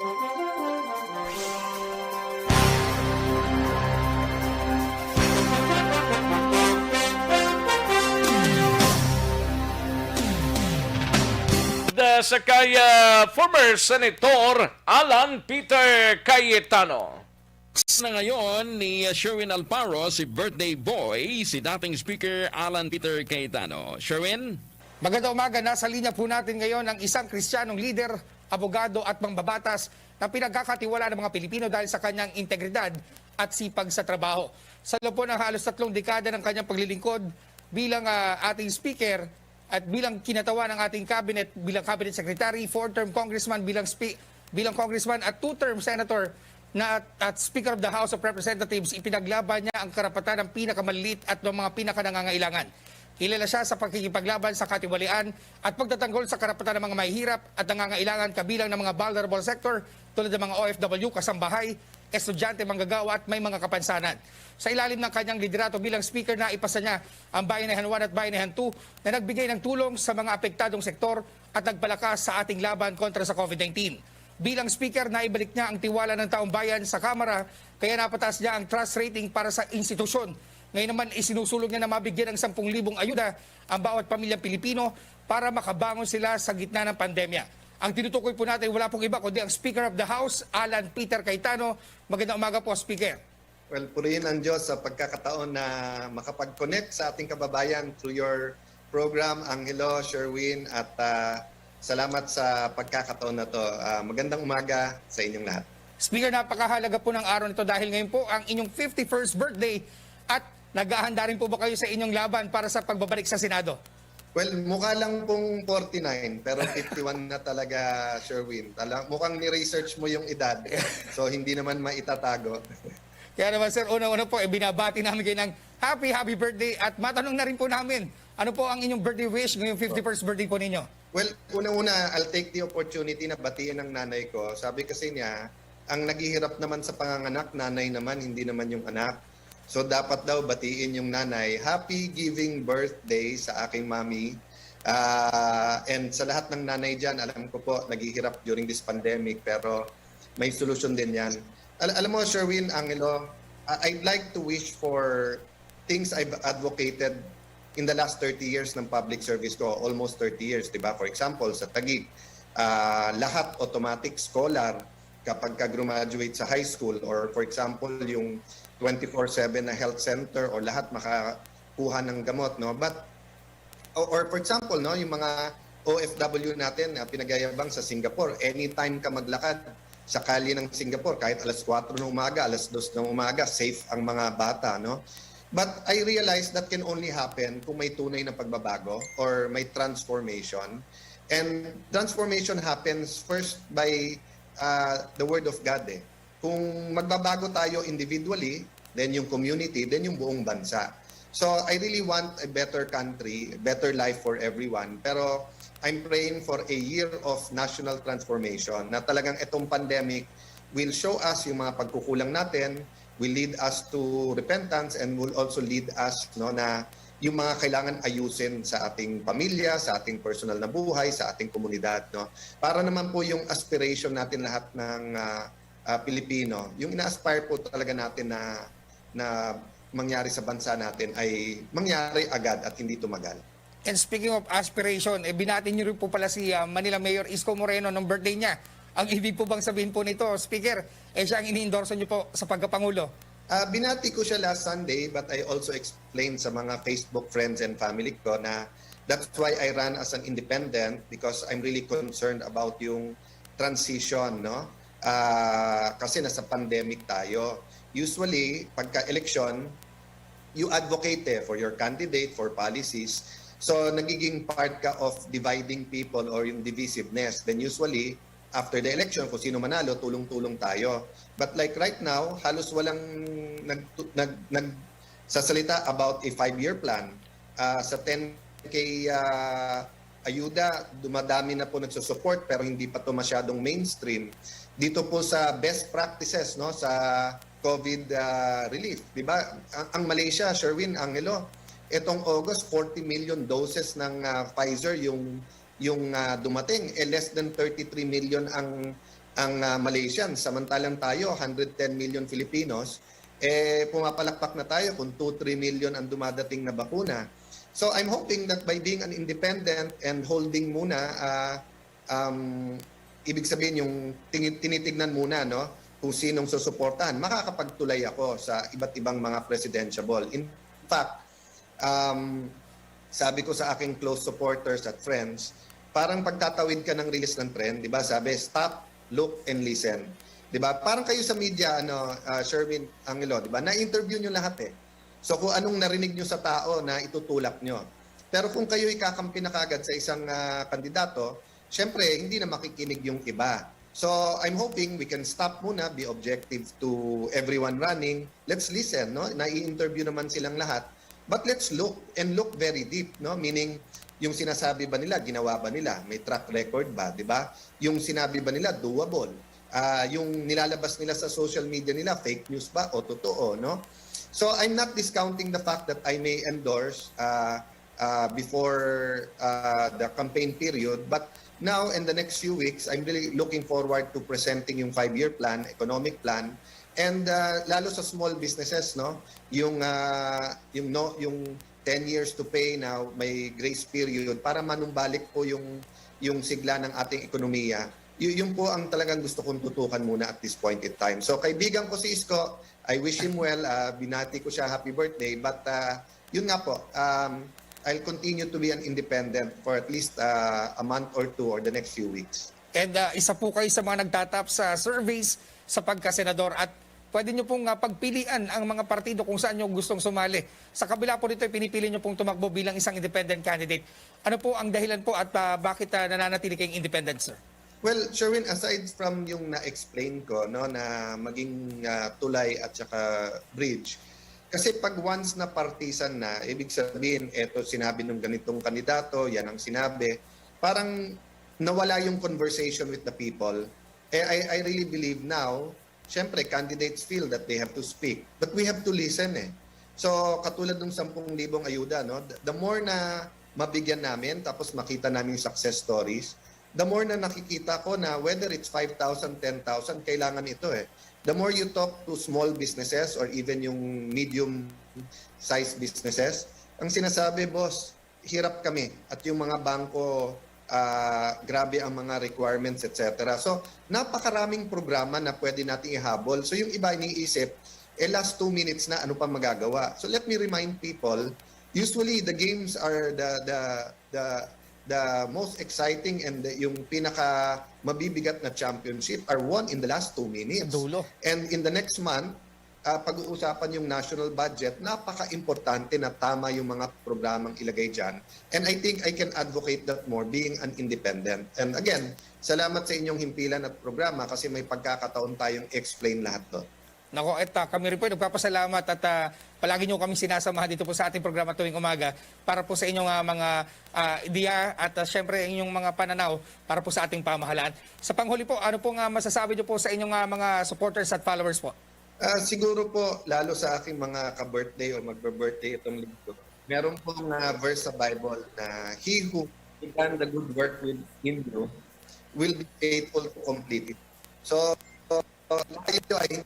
Da sa kay, ah, former Senator Alan Peter Cayetano. Na ngayon ni, uh, Sherwin Alparo, si birthday boy, si dating Speaker Alan Peter Cayetano. Sherwin? Magandang umaga. Nasa linya po natin ngayon ang isang Kristiyanong lider, abogado at mangbabatas na pinagkakatiwalaan ng mga Pilipino dahil sa kanyang integridad at sipag sa trabaho. Sa loob po ng halos tatlong dekada ng kanyang paglilingkod bilang, ah, ating speaker, at bilang kinatawan ng ating cabinet, bilang cabinet secretary, four-term congressman, bilang spe-, bilang congressman at two-term senator na at, at Speaker of the House of Representatives, ipinaglaban niya ang karapatan ng pinakamaliliit at ng mga pinakanangangailangan. Kilala siya sa pakikipaglaban sa katiwalian at pagtatanggol sa karapatan ng mga mahihirap at nangangailangan, kabilang ng mga vulnerable sector tulad ng mga O F W, kasambahay, estudyante, manggagawa at may mga kapansanan. Sa ilalim ng kanyang liderato bilang speaker, naipasa niya ang Bayanihan One at Bayanihan Two na nagbigay ng tulong sa mga apektadong sektor at nagpalakas sa ating laban kontra sa COVID nineteen. Bilang speaker, naibalik niya ang tiwala ng taong bayan sa Kamara, kaya napataas niya ang trust rating para sa institusyon. Ngayon naman, isinusulong niya na mabigyan ng sampung libong ayuda ang bawat pamilyang Pilipino para makabangon sila sa gitna ng pandemya. Ang tinutukoy po natin, wala pong iba kundi ang Speaker of the House, Alan Peter Cayetano. Magandang umaga po, Speaker. Well, purihin ang Diyos sa pagkakataon na makapag-connect sa ating kababayan through your program, Angelo, Sherwin, at, ah, salamat sa pagkakataon na to. Ah, magandang umaga sa inyong lahat. Speaker, napakahalaga po ng araw nito dahil ngayon po ang inyong fifty-first birthday, at naghahanda rin po ba kayo sa inyong laban para sa pagbabalik sa Senado? Well, mukha lang pong forty-nine, pero fifty-one na talaga, Sherwin. Tala-, mukhang ni-research mo yung edad, so hindi naman maitatago. Kaya naman, sir, una-una po, eh, binabati namin kayo ng happy, happy birthday. At matanong na rin po namin, ano po ang inyong birthday wish ngayong fifty-first birthday po ninyo? Well, una-una, I'll take the opportunity na batiin ang nanay ko. Sabi kasi niya, ang naghihirap naman sa panganganak, nanay naman, hindi naman yung anak. So, dapat daw batiin yung nanay. Happy giving birthday sa aking mami. Ah, and sa lahat ng nanay dyan, alam ko po, naghihirap during this pandemic, pero may solusyon din yan. Al-, alam mo, Sherwin, Angelo, I-, I'd like to wish for things I've advocated in the last thirty years ng public service ko, almost thirty years, di ba? For example, sa Taguig, ah, lahat automatic scholar kapag ka-graduate sa high school, or for example, yung twenty-four seven na health center, or lahat makakuha ng gamot, no? But, or, or for example, no, yung mga O F W natin na pinagyayabang sa Singapore, anytime ka maglakad sa kalye ng Singapore, kahit alas kuwatro ng umaga, alas dos ng umaga, safe ang mga bata, no? But I realize that can only happen kung may tunay na pagbabago or may transformation. And transformation happens first by, uh, the Word of God, eh. Kung magbabago tayo individually, then yung community, then yung buong bansa. So, I really want a better country, a better life for everyone. Pero I'm praying for a year of national transformation, na talagang itong pandemic will show us yung mga pagkukulang natin, will lead us to repentance, and will also lead us, no, na yung mga kailangan ayusin sa ating pamilya, sa ating personal na buhay, sa ating komunidad, no? Para naman po yung aspiration natin lahat ng, ah, ah, Pilipino, yung ina-aspire po talaga natin na, na mangyari sa bansa natin ay mangyari agad at hindi tumagal. And speaking of aspiration, eh, binati niyo rin po pala si, ah, Manila Mayor Isko Moreno nung birthday niya. Ang ibig po bang sabihin po nito, Speaker, eh, siya ang ini-endorso niyo po sa pagkapangulo? Ah, binati ko siya last Sunday, but I also explained sa mga Facebook friends and family ko na that's why I ran as an independent, because I'm really concerned about yung transition, no? Ah, kasi nasa pandemic tayo. Usually, pagka-election, you advocate, eh, for your candidate, for policies. So, nagiging part ka of dividing people or yung divisiveness. Then usually, after the election, kung sino manalo, tulong-tulong tayo. But like right now, halos walang nag-, nag-, nagsasalita about a five-year plan. Ah, sa ten K, ah, ayuda, dumadami na po nagsusupport, pero hindi pa to masyadong mainstream. Dito po sa best practices, no, sa COVID, ah, relief, di ba? Ang, ang Malaysia, Sherwin, Angelo, itong August, forty million doses ng, ah, Pfizer yung, yung, ah, dumating. Eh, less than thirty-three million ang, ang, ah, Malaysians, samantalang tayo, hundred ten million Filipinos, eh, pumapalakpak na tayo kung two, three million ang dumadating na bakuna. So, I'm hoping that by being an independent and holding muna, ah, um, ibig sabihin yung tingi-, tinitignan muna, no, kung sinong susuportahan, makakapagtulay ako sa iba't ibang mga presidentiable. In fact, um, sabi ko sa aking close supporters at friends, parang pagtatawid ka ng rilis ng tren, di ba? Sabi, "Stop, look, and listen." Di ba? Parang kayo sa media, ano, ah, Sherwin Angelo, di ba? Na-interview nyo lahat eh. So kung anong narinig nyo sa tao na itutulak nyo. Pero kung kayo'y kakampi na kagad sa isang, ah, kandidato, syempre, hindi na makikinig yung iba. So I'm hoping we can stop muna, be objective to everyone running. Let's listen, no? Nai-interview naman silang lahat. But let's look and look very deep, no? Meaning, yung sinasabi ba nila, ginawa ba nila? May track record ba, di ba? Yung sinabi ba nila, doable? Ah, yung nilalabas nila sa social media nila, fake news ba o totoo, no? So I'm not discounting the fact that I may endorse, ah, ah, before, ah, the campaign period, but now in the next few weeks, I'm really looking forward to presenting yung five-year plan, economic plan, and, ah, lalo sa small businesses, no? Yung, ah, yung, no, yung ten years to pay na may grace period para manumbalik po yung, yung sigla ng ating ekonomiya. Y-, yun po ang talagang gusto kong tutukan muna at this point in time. So, kaibigan ko si Isko, I wish him well. Ah, binati ko siya, happy birthday. But, ah, yun nga po, um, I'll continue to be an independent for at least, ah, a month or two or the next few weeks. And, ah, isa po kayo sa mga nagtatap sa surveys sa pagkasenador at pwede nyo pong, ah, pagpilian ang mga partido kung saan nyo gustong sumali. Sa kabila po nito, pinipili nyo pong tumakbo bilang isang independent candidate. Ano po ang dahilan po at, ah, bakit, ah, nananatili kayong independent, sir? Well, Sherwin, aside from yung na-explain ko, no, na maging, ah, tulay at saka bridge, kasi pag once na partisan na, ibig sabihin, eto sinabi ng ganitong kandidato, yan ang sinabi, parang nawala yung conversation with the people. Eh, I, I really believe now, syempre, candidates feel that they have to speak. But we have to listen eh. So, katulad ng sampung libong ayuda, no? The, the more na mabigyan namin, tapos makita namin success stories, the more na nakikita ko na whether it's five thousand, ten thousand, kailangan ito eh. The more you talk to small businesses or even yung medium-sized businesses, ang sinasabi, "Boss, hirap kami at yung mga bangko, ah, grabe ang mga requirements, et cetera" So, napakaraming programa na pwede nating ihabol. So, yung iba iniisip, eh, last two minutes na, ano pa magagawa? So, let me remind people, usually the games are the, the, the, the most exciting and the, yung pinaka mabibigat na championship are won in the last two minutes. Sa dulo. And in the next month, ah, pag-uusapan yung national budget, napaka-importante na tama yung mga programang ilagay dyan. And I think I can advocate that more being an independent. And again, salamat sa inyong himpilan at programa kasi may pagkakataon tayong explain lahat to. Nako, at, ah, kami rin po ay nagpapasalamat at, ah, palagi niyo kami sinasamahan dito po sa ating programa tuwing umaga para po sa inyong, ah, mga, ah, ideya at, ah, syempre inyong mga pananaw para po sa ating pamahalaan. Sa panghuli po, ano pong, ah, masasabi niyo po sa inyong, ah, mga supporters at followers po? Ah, siguro po, lalo sa aking mga ka-birthday o magbe-birthday itong linggo, meron pong, ah, verse sa Bible na, "He who began the good work within you will be faithful to complete it." So, tayo ay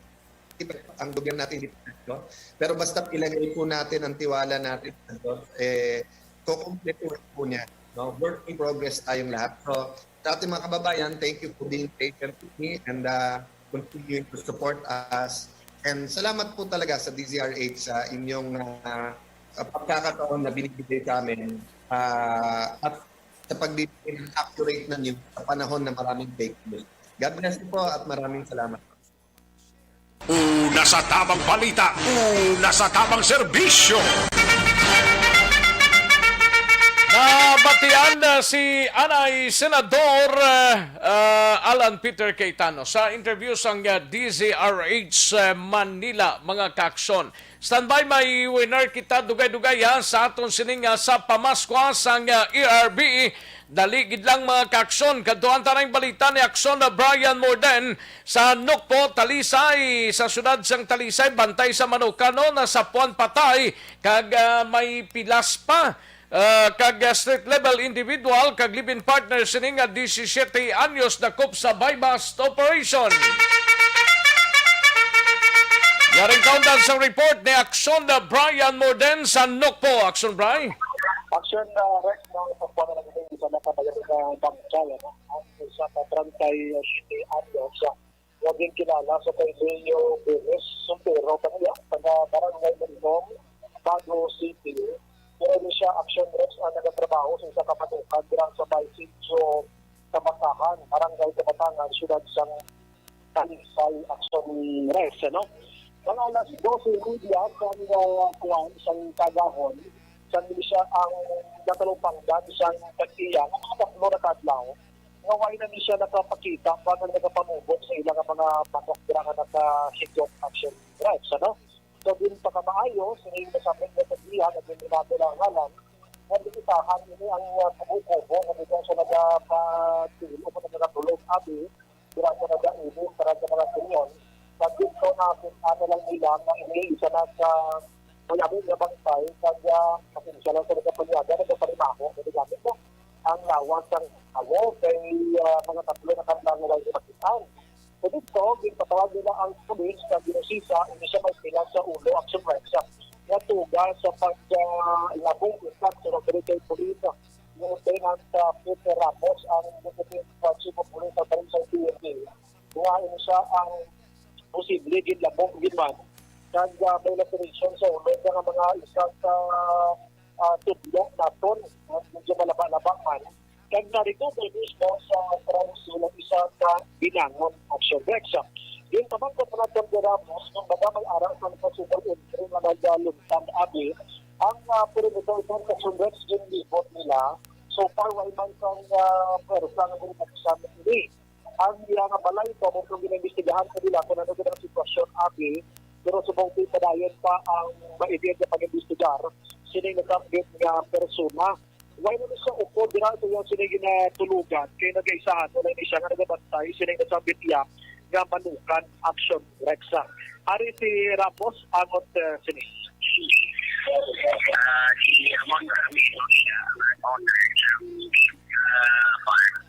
ang gobyerno natin, hindi pa, no? Pero basta ilagay po natin ang tiwala natin sa Diyos, eh, kukumpletuhin po niya, no? Work in progress tayong lahat. So, sa ating mga kababayan, thank you for being patient with me and, uh, continuing to support us. And salamat po talaga sa D Z R H sa inyong, uh, uh, pagkakataon na binibigay sa amin. Uh, at sa pagbibigay ng accurate na news sa panahon na maraming fake news. God bless you po at maraming salamat. Una sa tamang balita, una sa tamang serbisyo. Nabatian na si anay Senador, ah, ah, Alan Peter Cayetano sa interview sang, ah, D Z R H, ah, Manila, mga kaakson. Standby, may webinar kita dugay-dugay, ha, sa aton sining, ah, sa pamaskwa sang, ah, E R B. Dali gid lang, mga kaakson, kadtuan ta na ang balita ni Akson Brian Morden sa Nukpo, Talisay. Sa siyudad sang Talisay, bantay sa Manokano, nasapuan patay kag, ah, may pilas pa Ah, kag, ah, street level individual kag live-in partner sini nga disisiete anyos dakop sa buy-bust operation. Yaring kaundan sang report ni Action Brian Morden sa Nokpo. Action, Bri. Action, ah, Rex, no, sa kuwan na lang ito, isa na ka bayan sa Bangkay, ano? Ang isa ka treinta y siete anyos, ah, nga ginkilala sa kay Leo Perez, soltero pa niya, taga Barangay Malinong, Bago City. Pero ni siya, Action Rex, ang nagatrabaho sa isa ka panukan dira sa May Sitio, Kabatahan, Barangay Kabatangan, Siyudad sang Talisay. Action Rex, ano? Mga alas dose y media sang, ah, kuwan, sang kagahon, sang siya ang natalupangdan sang tag-iya nga mga tatlo na ka adlaw, nga wala na ni siya nakapakita pa nga nagapamubot sa ila nga mga manok dira nga naka-secure. Action Rex, ano? So, din pagkamaayo, sa iyang nasabit nga tag-iya, nga ginhinabi lang ngalan, nga limitahan ini ang, ah, kubo-kubo, nga dito sa nagapatulog o nagatulog, abi, dira sa nagainit para sa mga sinyon. Sa dito na, ano lang nila, nga ini isa na sa mayamin nga bangkay, kag, ah, pasensya lang sa nagapalyaga, nagapalimaho, nga gamit mo ang lawas sang tawo kay, ah, mga tatlo na ka adlaw nga wala makitaan. Sa dito, ginpatawag nila ang pulis kag ginusisa, hindi siya magpila sa ulo. Action Rex, ah, nga tuga sa pag, ah, labong utak sa Rodriguez Police, ah, ni Lieutenant, ah, Peter Ramos, ang Deputy Chief of Police sa Barangay P N P. Nga ini siya ang posible ginlabong ginman kag, ah, may laceration sa ulo nga mga isa ka, ah, tudlo naton, ah, medyo malaba-laba man. Kag na-recover mismo sa Trausil ang isa ka binangon. Action Rex. Yung pamangkot naton ni Ramos, kung baga may arang sa possible entry nga nagaluntad, abi, ang, ah, perimeter sa Action Rex, yung libot nila, so far, wala man sang, ah, pwersa nga binabagsak ini. Ang iya nga balay, kamo kung ginaimbestigahan sa dila kung ano gid ang sitwasyon, abi, pero subong padayon pa ang maibig nga pag-imbestigar sining nasambit nga persona. Wala na siya upod dira sa iyang sining ginatulugan, kay nagaisahan, wala ni siya nga nagabantay sining nasambit iya nga manukan. Action Rex. Ari si Ramos, angot, eh, sini. Ah, si Amon Ramiro siya, ang owner ng, ah, farm.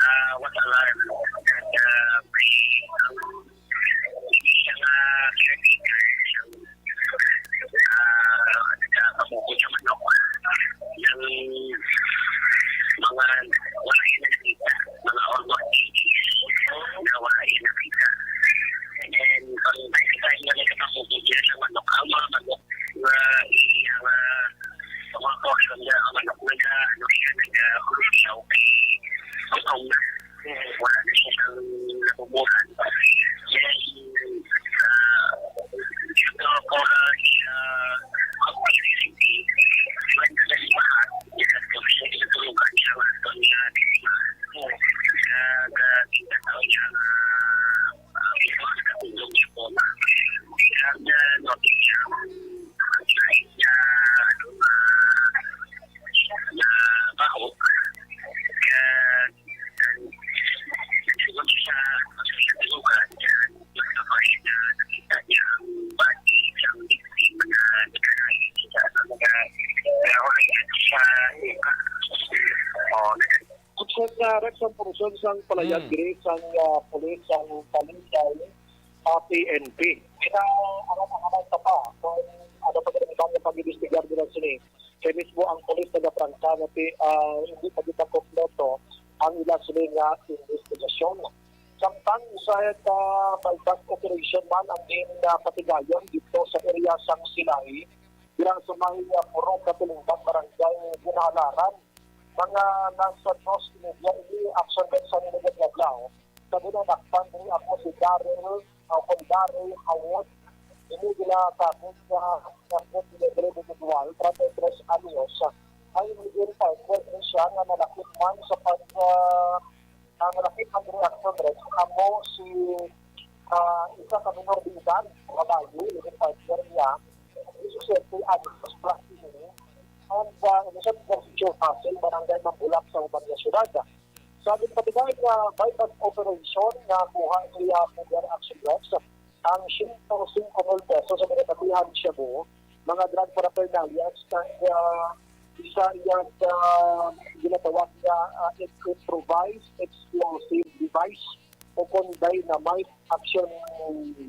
Ah, what alarm? That, ah, may, um, hindi siya nga caretaker. Ah, nagkakabuko siya manok. Yung mga wala yung nakita, mga almost eighty na wala yung nakita. And then, pag nakita niya, nagkakabuko siya sa manok. Ang mga manok na iya nga mga portion na ang manok naga, ano siya, naga, ano siya, okay. Gutom na. Wala na siya siyang nakukuhan. Then, ah, ito po, ah, siya, ang P C C P, iwan na sa lima, siya, siya, siya, tulungan siya, mga ito niya, di ba? Sa, sa, sa, sa, sa, ah, ito ang katulong niya po na, ah, na notice siya, ah, na, na baho. Kaya, ah, nagsugot siya sa lugar, kaya nagkabay na nakita niya ang body ng victim na nagkakain siya sa mga, kaya wala siya, oh, nag- Kung sa Rex ang porusyon sang palayag Mm. diri sang, ah, pulis sang Talisay, ah, P N P. Kita ang alam ang alam pa pa kung ano pa gid ang ibang pag-imbestigar nila sini. Kay mismo ang pulis nagaprangka nga ti-, ah, hindi pa gid kompleto ang ila sini nga investigasyon. Samtang usahay ka buy-bust operation man ang din, ah, patigayon dito sa area sang Silay, dira sa may, ah, Purok Katulumban, Barangay Ginalaran. Mga nasa dos y media ini. Action Rex sa mga adlaw. Sa ginanakpan diri ako si Daryl, ah, kung Daryl Hawod. Ini ginatapos sa Kapit Libre Individual, treinta y tres anyos. Ang naging partner ni siya nga nalakip man sa pag, ah, ang nalakip man diri, Action Rex, amo si, ah, isa ka minor de edad, babayi, naging partner niya. Disisyete anyos pa ini. Ang, ah, Luzon, Concepcion, Pasig, Barangay Mambulak sa uban nga syudad. Sa ginpatigayon nga buy-bust operation nga kuha niya under Action Rex, ang siyento singko mil pesos sa ginapatihan shabu, mga drug paraphernalia, kag, ah, sa iyang, ah, ginatawag nga, ah, improvised explosive device o kon dynamite action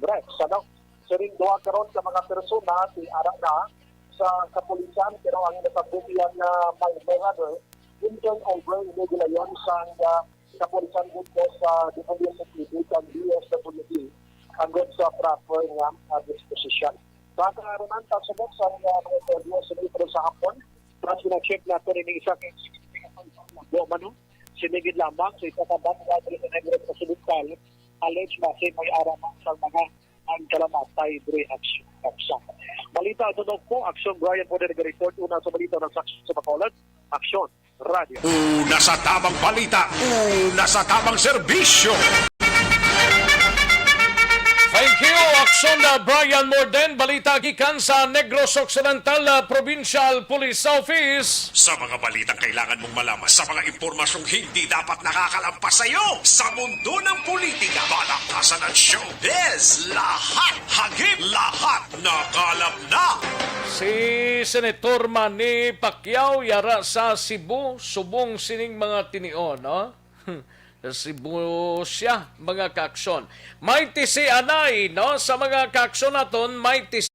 ref, ano? Siring duha karon ka mga persona ti ara na sa kapulisan, pero ang natabo niya nga may murder, in turnover ini gilayon sang, ah, kapulisan dito sa W S P D kag D S W D agod sa proper nga, ah, disposition. Baka naman pasubok sa, ah, mga interview sa metro sa hapon, mas na-check nato rin isa kay Bo Manu, sinigid lamang sa isa ka bangka diri sa Negros Occidental, alleged na si may araman sa mga ang kalamatay diri aksyon. Aksyon. Balita, Donok po, Aksyon Brian po na nag-report una sa balita ng Aksyon sa Bacolod. Aksyon, Radyo. Una sa tamang balita, una sa tamang serbisyo. Thank you, Aksyon na Brian Morden. Balita gikan sa Negros Occidental, ah, Provincial Police Office. Sa mga balitang kailangan mong malaman, sa mga impormasyong hindi dapat nakakalampas sa iyo, sa mundo ng politika, balakasan at showbiz, lahat hagip, lahat nakalap na. Si Senator Manny Pacquiao yara sa Cebu, subong sining mga tinion, no? Cebu siya, mga kaaksyon. May tisi anay, no? Sa mga kaaksyon naton, may tisi.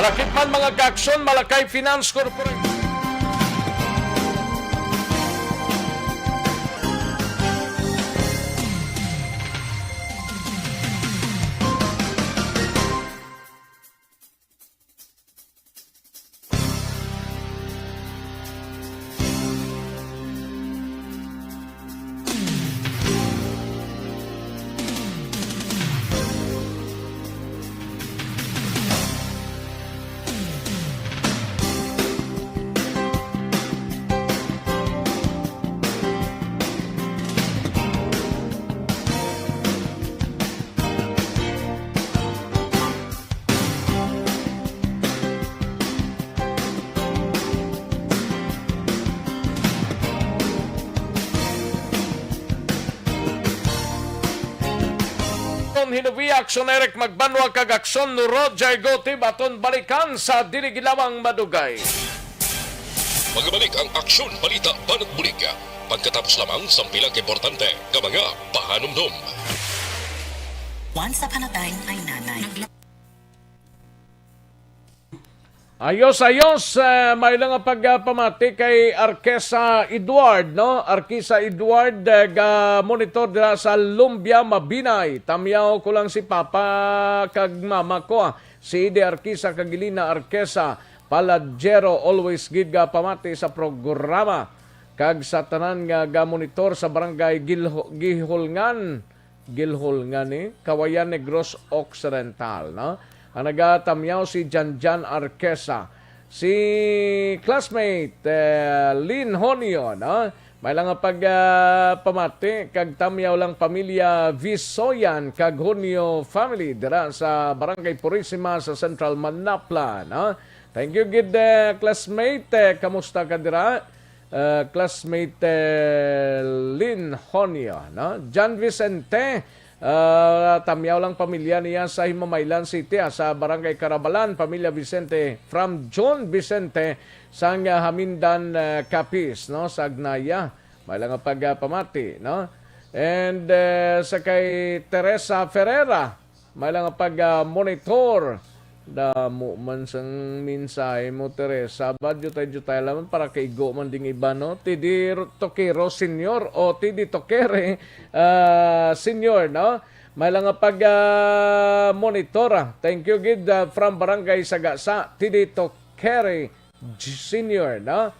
Malakip man, mga kaaksyon, Malakay Finance Corporation. Kon hinubi, Aksyon Eric Magbanwa kag Aksyon Rod Jaigote, baton balikan sa dili ginawang madugay. Magbalik ang Aksyon Balita Banat Bulig pagkatapos lamang sang pila ka importante nga mga pahanumdom. Once upon a time, ay nanay. Ayos, ayos. Eh, may lang ang pagpamati kay Arkesa Edward, no? Arkesa Edward, eh, ga monitor dira sa Lumbia, Mabinay. Tamyaw ko lang si Papa kag Mama ko, ah. Si Ide Arkesa kag Ilina Arkesa. Paladiero, always gid nga pamati sa programa, kag sa tanan nga gamonitor sa Barangay Gilho-, Gihulngan, Gilhol nga ni Kawayan, Negros Occidental, no? Ang nagatamyaw si Janjan Arquesa, si classmate, eh, Lynn Honio, no? May lang nga pag, ah, pamati kag tamyaw lang pamilya Visoyan kag Honio family dira sa Barangay Purisima sa Central Manapla, no? Thank you gid, eh, classmate. Eh, kamusta ka dira? Ah, classmate, eh, Lynn Honio, no? John Vicente, ah, tamyaw lang pamilya niya sa Himamaylan City, ah, sa Barangay Carabalan, pamilya Vicente, from John Vicente, sang, ah, Hamindan, ah, Capiz, no? Sa Agnaya, may lang nga pag, ah, pamati, no? And, eh, sa kay Teresa Ferreira, may lang nga pag, ah, monitor. Damo man sang mensahe mo, Teresa. Ba, jutay-jutay lang para kaigo man ding iba, no? T D Ro-, Toquero Senior o T D Tokere, ah, Senior, no? May lang nga pag, ah, monitor, ah. Thank you gid, ah, from Barangay Sagasa, T D Tokere Senior, no?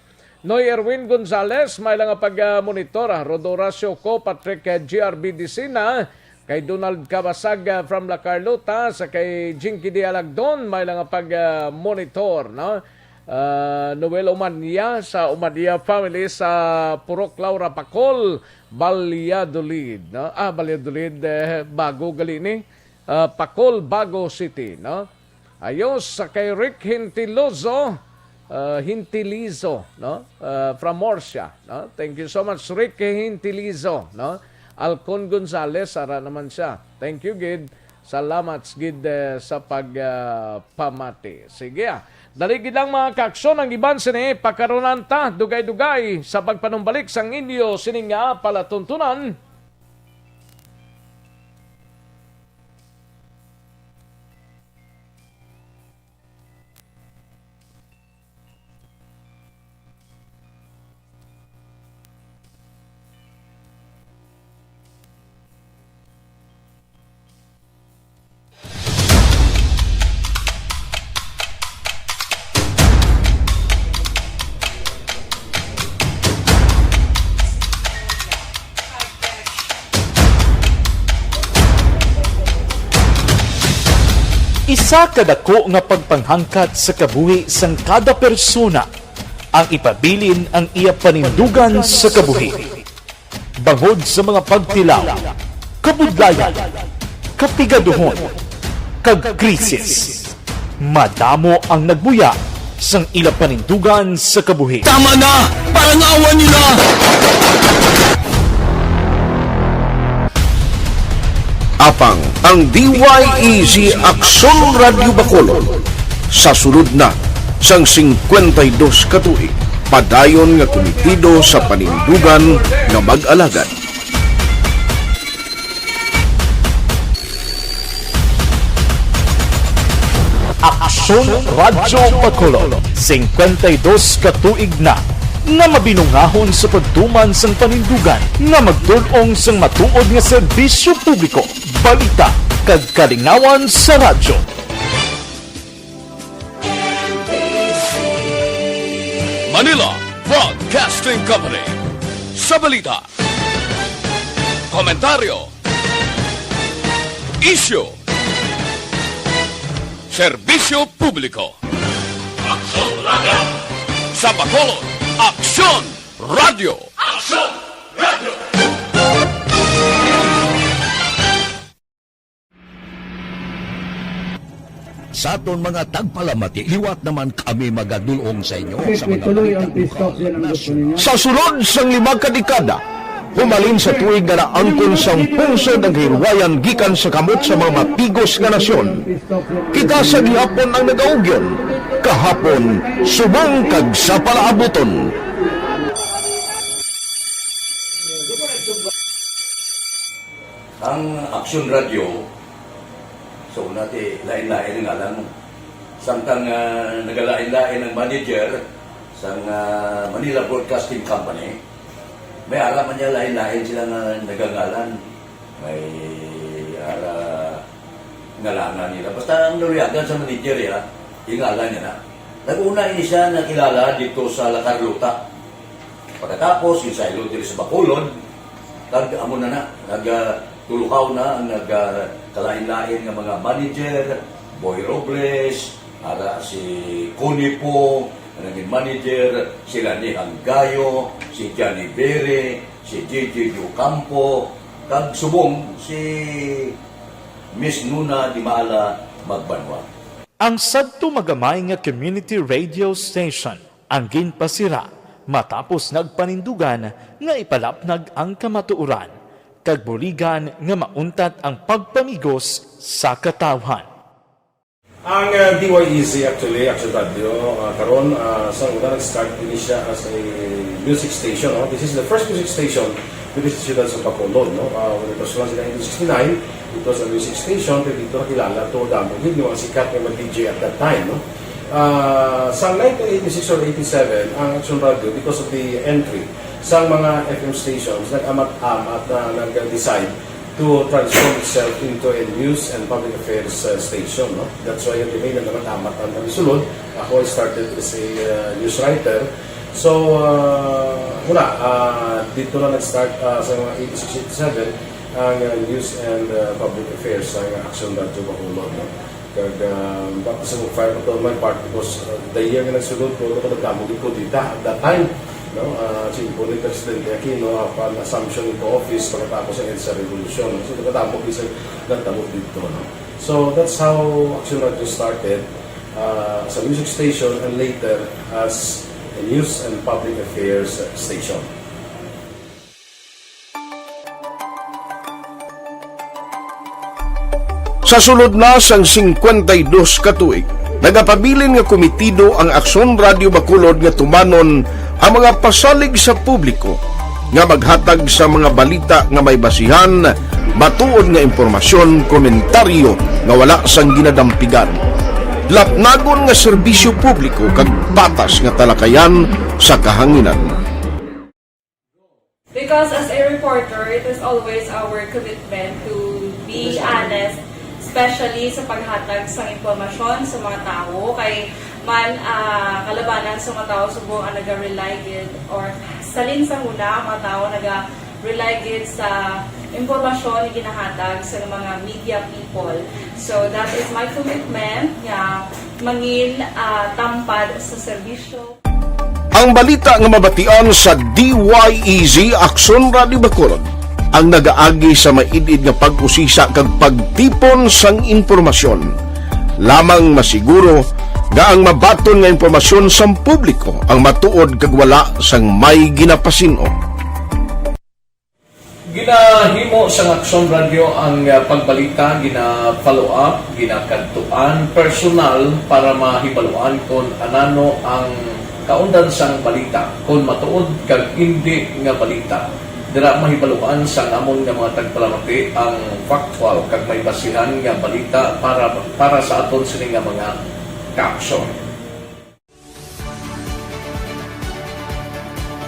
Noy Erwin Gonzalez, may lang nga pag-monitor, ah. Rod Horacio Co, Patrick, eh, G R B Dicina, kay Donald Cabasag, ah, from La Carlota, sa kay Jinky D Alagdon, may lang nga pag-monitor, no? Ah, Noel Umania sa Umania family sa Purok Laura Pacol, Valladolid, no? Ah, Valladolid, eh, bago gali ni. Ah, Pacol, Bago City, no? Ayos, sa kay Rick Hintilozo, ah, Hintilizo, no? Ah, from Murcia, no? Thank you so much, Rick Hintilizo, no? Alcon Gonzales, ara naman siya. Thank you gid. Salamat gid, eh, sa pag, ah, pamati. Sige, ah. Dali gid lang, mga kaaksyon, ang iban sini, pakarunan ta, dugay-dugay, sa pagpanumbalik sang inyo sining nga palatuntunan. Isa ka dako nga pagpanghangkat sa kabuhi sang kada persona ang ipabilin ang iya panindugan sa kabuhi. Bangod sa mga pagtilaw, kabudlayan, kapigaduhon, kag krisis, madamo ang nagbuya sang ila panindugan sa kabuhi. Tama na! Parangawan niyo na! Apang ang D Y E G Aksyon Radyo Bacolod sa sulod na sang singkwenta y dos ka tuig, padayon nga kumitido sa panindugan nga mag-alagad. Aksyon Radyo Bacolod, singkwenta y dos ka tuig na nga mabinungahon sa pagtuman sang panindugan nga magtul-ong sang matuod nga serbisyo publiko, balita, kag kalingawan sa radyo. Manila Broadcasting Company. Sa balita, komentaryo, isyu, serbisyo publiko. Aksyon Radyo. Sa Bacolod, Aksyon Radyo. Aksyon Radyo. Sa aton mga tagpalamati, liwat naman kami magadul-ong sa inyo sa mga balita lokal, nasyonal. Sa sulod sang lima ka dekada, humalin sa tuig nga naangkon sang pungsod ang kahilwayan gikan sa kamot sa mga mapigos nga nasyon, kita sa gihapon ang nagaugyon, kahapon subong kag sa palaabuton. Ang Aksyon Radyo, sa una ti lain-lain ang ngalan. Samtang, ah, nagalain-lain ang manager sang, ah, Manila Broadcasting Company, may ara man niya lain-lain sila nga nagangalan. May ara ngalangan nila. Basta ang naluyagan sa manager, ya, yung ngalan niya na. Nag-una ini siya nakilala dito sa La Carlota. Pagkatapos, ginsaylo diri sa Bacolod, kag amo na na, nag, ah, tulukaw na ang nag, ah, kalain-lain nga mga manager, Boy Robles, ara si Connie po, ang naging manager, sila ni Hanggayo, si Johnny Bere, si J J Ocampo, kag subong si Miss Nuna Dimala Magbanwa. Ang sadto magamay nga community radio station ang ginpasira matapos nagpanindugan nga ipalapnag ang kamatuoran kag buligan nga mauntat ang pagpamigos sa katawhan. Ang, uh, D Y E Z actually, Action Radio, uh, karon, uh, sa una nag-start din siya as a music station. No? This is the first music station dito sa siyudad sa Bacolod, no? Ah, when it was launched in nineteen sixty-nine, it was a music station, pero dito nakilala to damo gid yung mga sikat nga mga D J at that time, no? Ah, sa nineteen eighty-six or eighty-seven, ang Action Radio, because of the entry sa mga F M stations, nag-amat-amat na nag-decide to transform itself into a news and public affairs, uh, station, no? That's why yung nag-amat-amat ang kami sulod. Ako, I started as a, uh, news writer. So, uh, wala. Uh, dito na nag-start, uh, sa mga eighty-six, eighty-seven, ang, uh, news and, uh, public affairs sa Action Radio Bacolod, no? Kag, uh, baka sa mag-fire ko on my part because, uh, the year nga nagsulod ko, ako nagdamo gid ko dita at that time, no? Uh, si Impo ni Presidente Aquino, upon assumption into office, pagkatapos ang EDSA Revolution. So, nagdamo gid sa nagdamo dito, no? So, that's how Action Radio started, uh, as a music station and later as a news and public affairs station. Sa sulod na sang singkwenta y dos ka tuig, nagapabilin nga komitido ang Aksyon Radio Bacolod nga tumanon ang mga pasalig sa publiko nga maghatag sa mga balita nga may basihan, matuod nga impormasyon, komentaryo nga wala sang ginadampigan, lapnagon nga serbisyo publiko kag patas nga talakayan sa kahanginan. Because as a reporter, it is always our commitment to be honest, especially sa paghatag sang impormasyon sa mga tawo. Kay man, ah, kalabanan sa mga tawo subong ang naga-rely gid, or salin sa huna ang mga tawo naga-rely gid sa impormasyon nga ginahatag sa mga media people. So that is my commitment nga mangin, ah, tampad sa serbisyo. Ang balita nga mabatian sa D Y E Z Aksyon Radio Bacolod ang nagaagi sa maid-id nga pag-usisa kag pagtipon sang impormasyon. Lamang masiguro nga ang mabaton nga impormasyon sang publiko ang matuod kag wala sang may ginapasin-o. Ginahimo sang Aksyon Radio ang, ah, pagbalita, gina-follow up, ginakadtuan personal para mahibaluan kon anano ang kaundan sang balita, kon matuod kag indi nga balita. Dira mahibaluan sang amon nga mga tagpalamati ang factual kag may basihan nga balita para, para sa aton sini nga mga kaaksyon.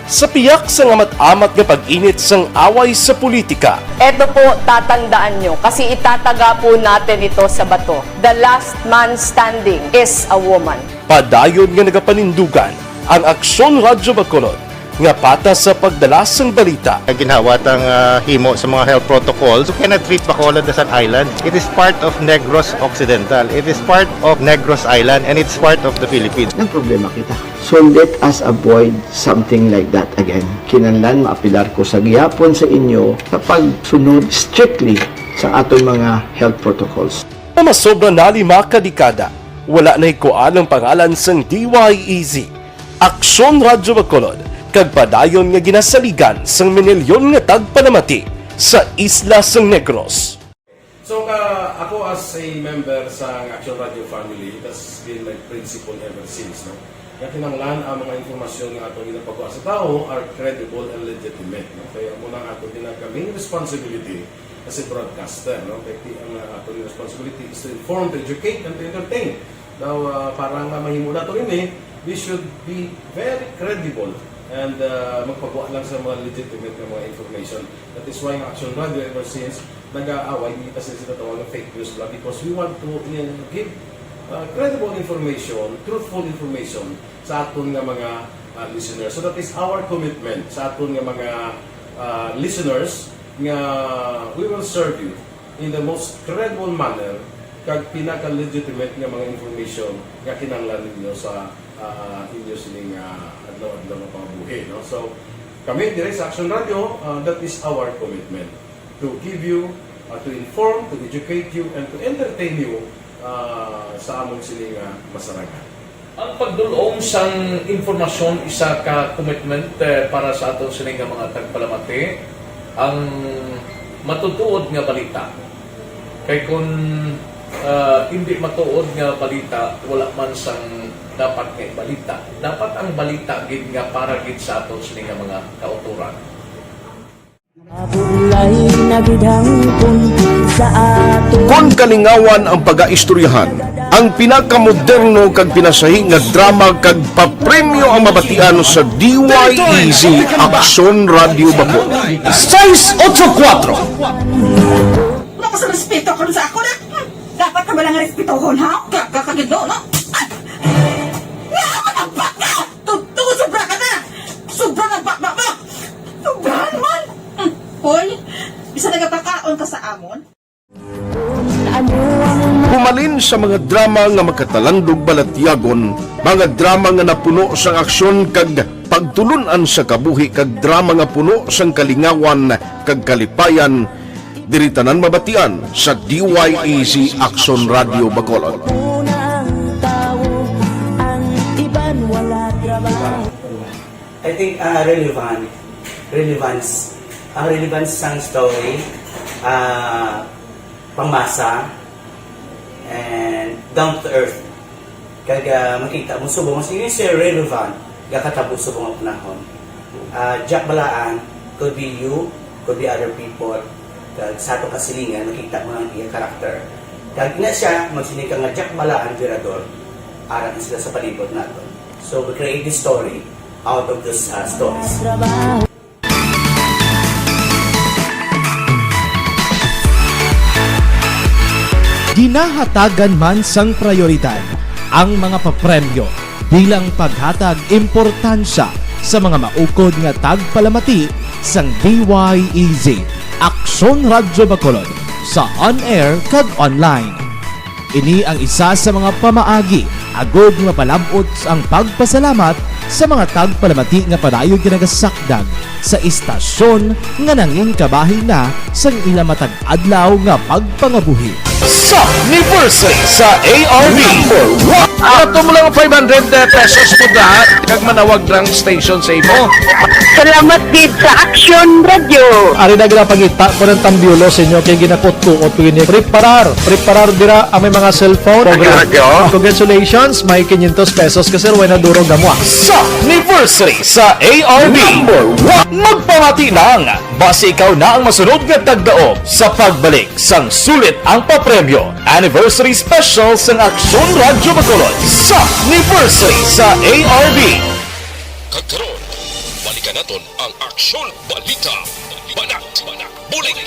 Sa piyak sang amat-amat nga pag-init sang away sa politika, Eto po, tatandaan nyo, kasi itataga po natin ito sa bato. The last man standing is a woman. Padayon nga nagapanindugan ang Aksyon Radyo Bacolod nga patas sa pagdala sang balita. Ginhawa tang, ah, himo sa mga health protocols. You cannot treat Bacolod as an island. It is part of Negros Occidental. It is part of Negros Island, and it's part of the Philippines. Nagproblema kita. So let us avoid something like that again. Kinahanglan maapelar ko sa gihapon sa inyo sa pagsunod strictly sa aton mga health protocols. Nga masobra na lima ka dekada, wala nahikuan ang pangalan sang D Y E Z, Aksyon Radyo Bacolod, kag padayon nga ginasaligan sang minilyon nga tagpalamati sa isla sang Negros. So, ka, ako as a member sa Action Radio family, it has been my principle ever since, no? Nga kinahanglan ang mga impormasyon nga ato ginapagawa sa tawo are credible and legitimate, no? Kaya amo na ang ato ginag-, main responsibility as a broadcaster, no? Kaya ti-, ang, uh, ato responsibility is to inform, to educate, and to entertain. Now, uh, para nga mahimo nato ini, we should be very credible and, uh, magpagawa lang sa mga legitimate nga mga information. That is why ang Action Radio ever since nag-aaway, hindi pa sila sila tawag ng fake news nila because we want to, uh, give uh, credible information, truthful information sa aton nga mga, uh, listeners. So that is our commitment sa aton nga mga, uh, listeners, nga we will serve you in the most credible manner kag pinaka-legitimate nga mga information nga kinahanglan ninyo sa, uh, inyo sining, uh, adlaw-adlaw nga pangabuhi, no? So, kami dire sa Action Radio, uh, that is our commitment to give you, uh, to inform, to educate you, and to entertain you, uh, sa among sini nga masarangan. Ang pagdul-ong sang impormasyon isa ka commitment, eh, para sa aton sini nga mga tagpalamati. Ang matutuod nga balita. Kay kun, ah, hindi matuod nga balita, wala man sang dapat nga ibalita. Dapat ang balita gid nga para gid sa aton sini nga mga kautoran. Mabulay na gid hangpon sa aton. Kon kalingawan ang pagaistoryahan, ang pinakamoderno kag pinasahi nga drama kag papremyo ang mabatian sa D Y E Z Aksyon Radyo Bacolod. Seis ocho kuwatro. Wala ka sa respeto karon sa ako na. Hmm, dapat ka bala nga respetohon, ha? Gaga ka gid, no? Ay! Nga, matagpak ka! Tugtog, sobra ka na! Sobra na bakbak mo! Sobrahan man! Hmm, hoy, bisan nagapakaon ka sa amon? Humalin sa mga drama nga makatalandog balatyagon, mga drama nga napuno sang aksyon kag pagtulun-an sa kabuhi, kag drama nga puno sang kalingawan kag kalipayan, diri tanan mabatian sa D Y E Z Aksyon Radyo Bacolod. I think, ah, relevant. Relevance. Ang relevance sang story, ah, pangmasa, and down to earth. Kag, ah, makita mo subong, sige, sir, relevant, gakatabo subong ang panahon. Ah, Jack Balaan, could be you, could be other people. Kag sa atong kasilingan, makita mo ang iya karakter. Kag ina siya, magsiling ka nga Jack Balaan, Virador, ara na sila sa palibot naton. So, we create this story out of those, uh, stories. Ginahatagan man sang prayoridad ang mga papremyo bilang paghatag importansya sa mga maukod nga tagpalamati sang D Y E Z, Aksyon Radyo Bacolod, sa on-air kag online. Ini ang isa sa mga pamaagi agud mapalab-ot ang pagpasalamat sa mga tagpalamati nga padayon ginagasakdag sa istasyon nga nangin kabahin na sang ila matag adlaw nga pagpangabuhi. Sa anniversary sa A R B. Number one. Ato mo lang five hundred pesos mo da, kag manawag lang station sa imo. Salamat gid sa Action Radio. Ari na gina pangita ko ng tambiolo sa inyo kay ginakutkuot ko ini. Preparar, preparar dira ang may mga cellphone. Action Radio. Congratulations, may quinientos pesos ka, sir, way na durog na mo, ah. Sa anniversary sa A R B. Number one. Magpamati lang. Basi ikaw na ang masunod nga tagdaog sa pagbalik sang Sulit ang Papremyo Anniversary Special sang Aksyon Radyo Bacolod sa anniversary sa A R B. Kag karon, balikan naton ang Aksyon Balita. Banat, bulig.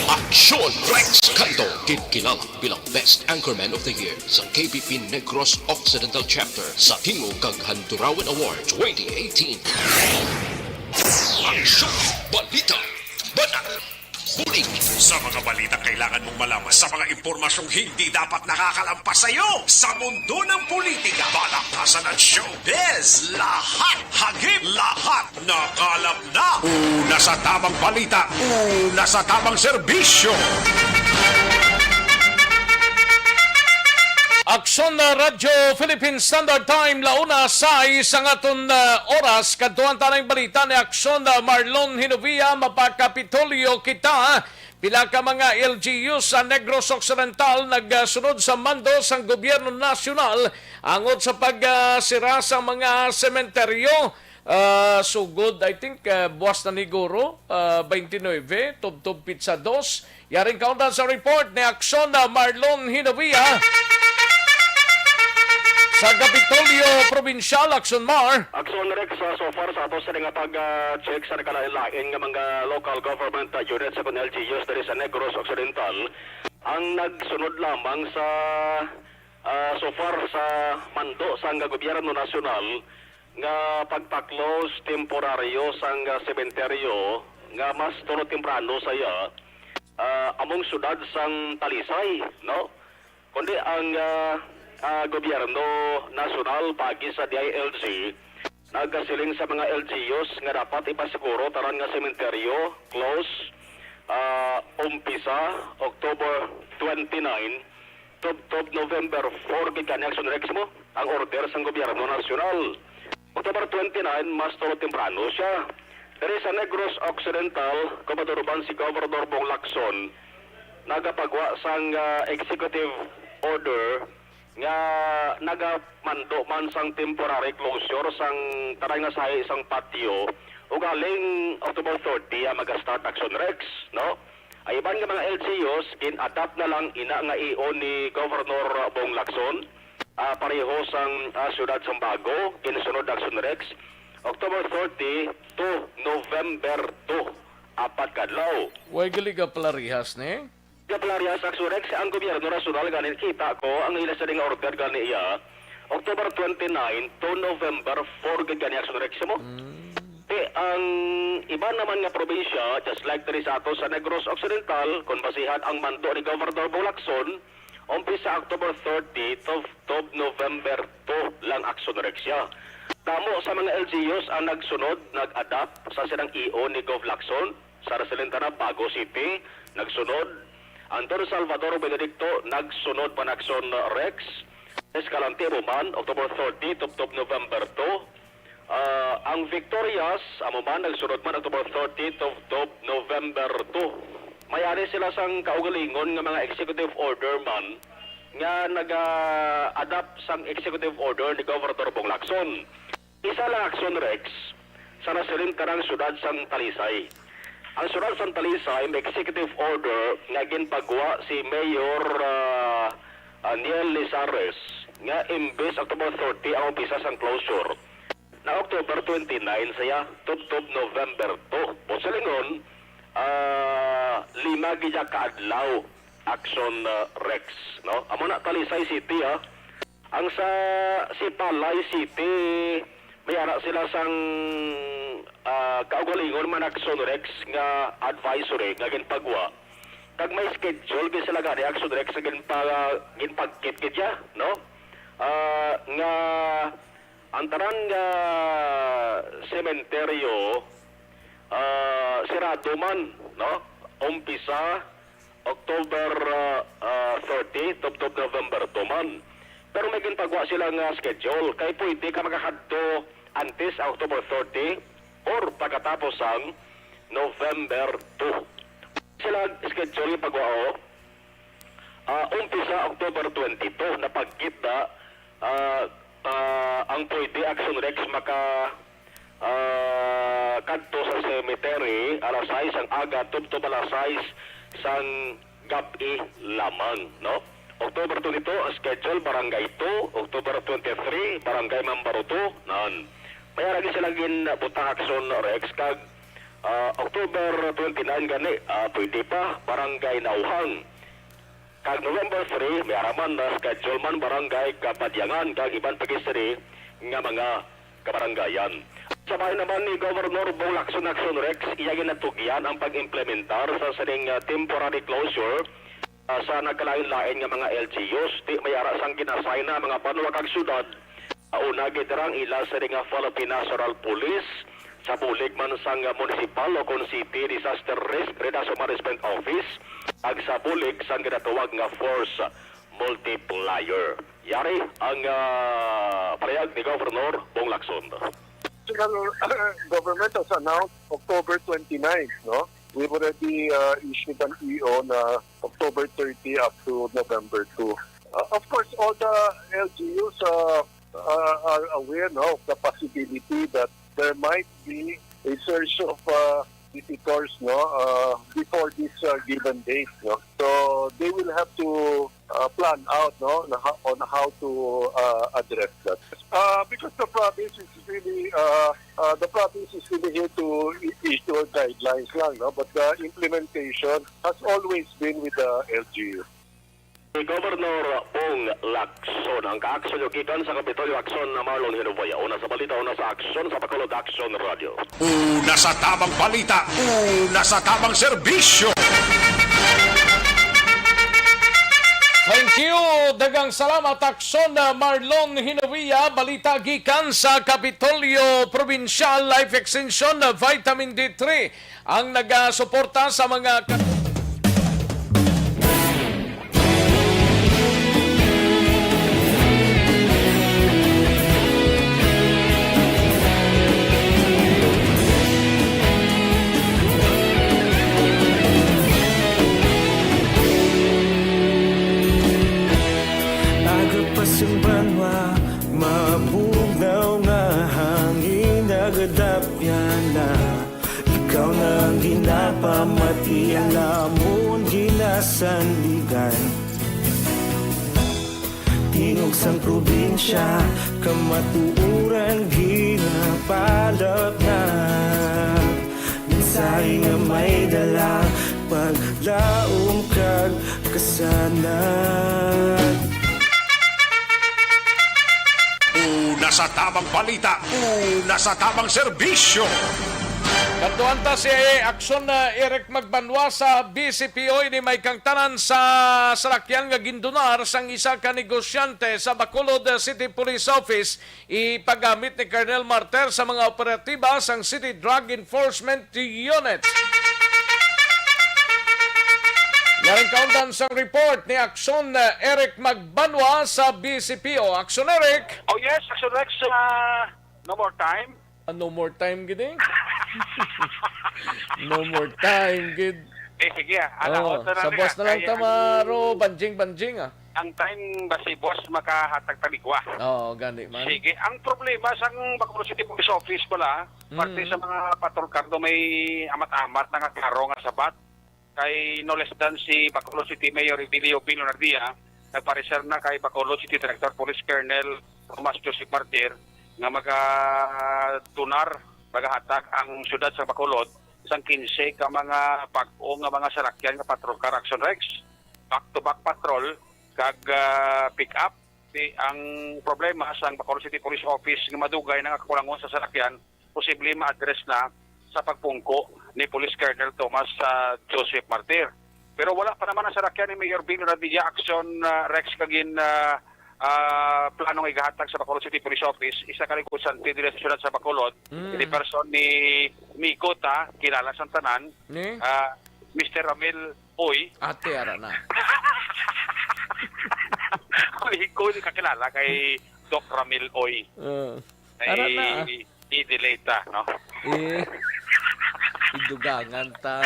Aksyon Rex Canto, ginkilala bilang Best Anchorman of the Year sa K B P Negros Occidental Chapter sa Tingog kag Handurawan Award twenty eighteen. Aksyon! Balita! Banat! Bulig! Sa mga balitang kailangan mong malaman, sa mga impormasyong hindi dapat nakakalampas sa iyo, sa mundo ng politika, balakasan at showbiz, lahat hagip, lahat nakalap na. Una sa tamang balita, una sa tamang serbisyo. Aksyon na Radyo Philippine Standard Time, launa sais ang aton, ah, oras. Kadtuan ta na ang balita ni Aksyon na Marlon Hinovia. Mapakapitolyo kita. Pila ka mga L G U sa Negros Occidental nagsunod sa mando sang gobyerno nasyonal angot sa pagsira sa mga sementeryo. Ah, sugod, I think, ah, buwas na niguro, ah, twenty-nine, tubtob pitsa dos. Yaring kaundan sa report ni Aksyon na Marlon Hinovia sa Kapitolyo Probinsyal. Aksyon, Mar. Aksyon, Rex, ah, so far sa ato sila nga pag, ah, check sa nagkalain-lain nga mga local government, ah, units sa L G Us diri sa Negros Occidental, Ang nagsunod lamang sa, ah, so far sa mando sang gobyerno nasyonal nga pagpa-close temporaryo sang, ah, sementeryo nga mas tulo temprano sa iya, ah, among siyudad sang Talisay, no? Kundi ang, ah, ah, gobyerno nasyonal paagi sa D I L G nagasiling sa mga L G Us nga dapat ipasiguro tanan nga sementeryo close, ah, umpisa October twenty-nine tubtob November four gid gani, Action Rex, mo ang order sang gobyerno nasyonal. October twenty-nine, mas tulo temprano siya. Diri sa Negros Occidental, Gobernador man si Governor Bong Lacson nagapagwa sang, ah, executive order nga nagamando man sang temporary closure sang tanan nga sahi sang patio ugaling October thirty ang maga-start, Action Rex, no? Ang iban nga mga L G Us gin-adapt na lang ina nga ion ni Governor Bong Lacson, ah, pareho sang, ah, siyudad sang Bago, ginsunod, Action Rex, October thirty to November two, apat ka adlaw. Way gali ka palarihas ni? Kapilarias, Action Rex, ang gobyerno nasyonal ganin kita ko ang ila sa ding order gani iya October twenty-nine to November four gid gani, Action Rex, mo. Mm. Ti ang iban naman nga probinsya, just like diri sa ato sa Negros Occidental, kung basihan ang mando ni Governor Bong Lacson, umpisa October thirty to, to November two lang, Action Rex, ya. Damo sa mga L G Us ang nagsunod, nag-adapt sa silang ion ni Gov Lacson. Sa Residente na Bago City, nagsunod. Anton Salvador Benedicto, nagsunod man, Action Rex. Escalante amo man, October thirty tubtob November two. Ah, ang Victorias amo man, nagsunod man, October thirty tubtob November two. May ari sila sang kaugalingon nga mga executive order man nga naga-adapt sang executive order ni Governor Bong Lacson. Isa lang, Action Rex, sa nasiling karang siyudad sang Talisay. Ang siyudad sang Talisay may executive order nga ginpagwa si Mayor, ah, ah, Niel Lizares nga imbes October thirty ang umpisa sang closure, na October twenty-nine siya tubtob November two. Buot silingon, ah, lima gid ka adlaw, Action, ah, Rex, no? Amo na, Talisay City, ah. Ang sa Sipalay City, may ara sila sang, ah, kaugalingon man, Action Rex, nga advisory nga ginpagwa. Kag may schedule gid sila gani, Action Rex, nga ginpa-, ginpagkit gid ya, no? Ah, nga ang tanan nga sementeryo, ah, sirado man, no? Umpisa October, ah, ah, thirty, tubtob November two man. Pero may ginpagwa sila nga schedule, kay pwede ka makakadto antes sa October thirty or pagkatapos sang November two. Sila schedule yung pagwa, oh. Ah, umpisa October twenty-two, napagkit na, ah, ah, ang pwede, Action Rex, maka, ah, kadto sa cemetery alas sais sang aga tubtob alas sais sang gab-i lamang, no? October twenty-two, ang schedule, Barangay two. October twenty-three, Barangay Mambaroto, nan. May ara gid sila ginbutang, Action Rex, kag, ah, October twenty-nine gani, ah, pwede pa, Barangay Nauhang. Kag November three, may ara man na schedule man, Barangay Kapadiangan, kag iban pa gid sini nga mga kabarangayan. Sa bahin naman ni Governor Bong Lacson, Action Rex, iya ginatugyan ang pag-implementar sa sining, ah, temporary closure, ah, sa nagkalain-lain nga mga L G Us. Ti may ara sang gin-assign na mga banwa kag syudad. Una gid dira ang ila sini nga Philippine National Police, sa bulig man sang Municipal o kon City Disaster Risk Reduction Management Office, ag sa bulig sang ginatawag nga Force Multiplier. Yari ang, ah, pahayag ni Governor Bong Lacson. National government has announced October twenty-nine, no? We've already, uh, issued an E O na October thirty up to November two. Uh, of course, all the L G Us, uh, uh, are aware, no, of the possibility that there might be a surge of, uh, visitors, no, uh, before this, uh, given date, no. So they will have to uh, plan out, no, na ho-, on how to, uh, address that. Uh, because the province is really, uh, uh, the province is really here to i-, issue guidelines lang, no, but the implementation has always been with the L G U. Si Governor Pong Lacson. Ang kaaksyon nyo gikan sa Kapitolyo, aksyon na Marlon Hinuboya. Una sa balita, una sa aksyon, sa Bacolod Aksyon Radio. Una sa tamang balita, una sa tamang serbisyo. Thank you. Daghang salamat, aksyon na Marlon Hinuboya. Balita gikan sa Kapitolyo Provincial Life Extension, Vitamin D three ang nagasuporta sa mga ka- Aga pa sing banwa, mabugnaw nga hangin, nagadapyan na. Ikaw na ang ginapamati, ang amon ginasandigan. Tingog sang probinsya, kamatuoran ginapalapnag. Mensahe nga may dala, paglaom kag kasanag. Una sa tamang balita, una sa tamang serbisyo. Kadtuan ta si Aksyon, uh, Eric Magbanwa sa B C P O. Ini may kangtanan sa salakyan nga gindunar sang isa ka negosyante sa Bacolod City Police Office. Ipagamit ni Colonel Martir sa mga operatiba sang City Drug Enforcement Unit. Yaring kaundan sang report ni Aksyon, uh, Eric Magbanwa sa B C P O. Aksyon, Eric! Oh yes, Aksyon Rex, uh, no more time. Ah, no more time gid eh. No more time gid. Eh, sige, ah. Ala, oh, sa boss na lang ta maro, banjing-banjing, ah. Ang time ba si boss makahatag taligwa? Oo, gani man. Sige, ang problema sang Bacolod City Police Office pala, parte sa mga patrol car do may amat-amat na nga klaro nga sabat. Kay no less than si Bacolod City Mayor Evelio B. Lunardia nagpareser na kay Bacolod City Director Police Colonel Tomas Joseph Martir nga magadunar, magahatag ang siyudad sa Bacolod sang kinse ka mga bag-o nga mga salakyan nga patrol car, Aksyon Rex. Back-to-back patrol kag, ah, pick-up. Di ang problema sang Bacolod City Police Office nga madugay na nga kakulangon sa salakyan posible ma-address na sa pagpungko ni Police Colonel Tomas, ah, Joseph Martir. Pero wala pa naman ang salakyan ni Mayor Bill Radilla Aksyon, ah, Rex, kagin, ah, ah, plano nga igahatag sa Bacolod City Police Office, isa ka negosyante diri sa siyudad sa Bacolod, mm, in the person ni Migo ta, kilala sang tanan, ni? Ah, Mister Ramil Oy. Ate, ara na. Migo, di kakilala kay Doc Ramil Oy. Ah. Ay, ara na, ah. I-delay ta, no? Eh, idugangan ta.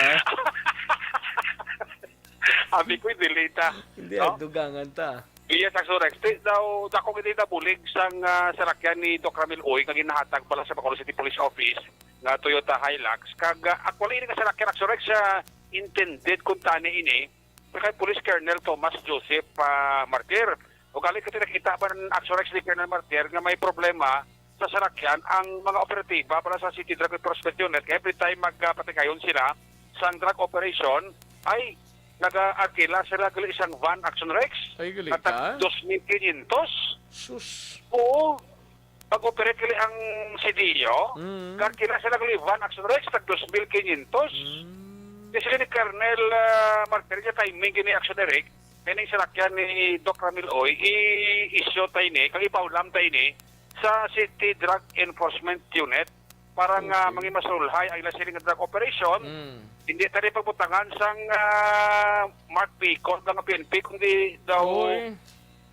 Abi ko, i-delay ta, hindi, no? Idugangan ta. Yes, Aksyon Rex. Ti-, daw, dako gid nabulig sang, ah, salakyan ni Doc Ramil Uy nga ginahatag pala sa Bacolod City Police Office nga Toyota Hilux. Kag, ah, actually, ini nga salakyan, Aksyon Rex, ah, intended kuntani ini kay Police Colonel Thomas Joseph, ah, Martir. Ugali ka nakita ba ng Aksyon Rex ni Colonel Martir nga may problema sa salakyan ang mga operatiba para sa City Drug Enforcement Unit? Kaya every time magpatigayon sila sa drug operation, ay nag-arkila sila gali isang van, Aksyon Rex. Ay, gali ka? Tag dos mil quinientos. Sus. Oo. Pag-operate gali ang C D O, mm, arkila sila gali van, Aksyon Rex, tag dos mil quinientos. Mm. Kasi ni Colonel, ah, Martir, niya timing gini, Aksyon Eric, kaya ning salakyan ni Doc Ramil Oy, i-issue tayo ni, kag ipaulam tayo ni sa City Drug Enforcement Unit para nga, okay, mangimasulhay ang ila siling nga drug operation. Mm. Hindi tani pagbutangan sang, ah, marked vehicle nga P N P, kundi daw, oy,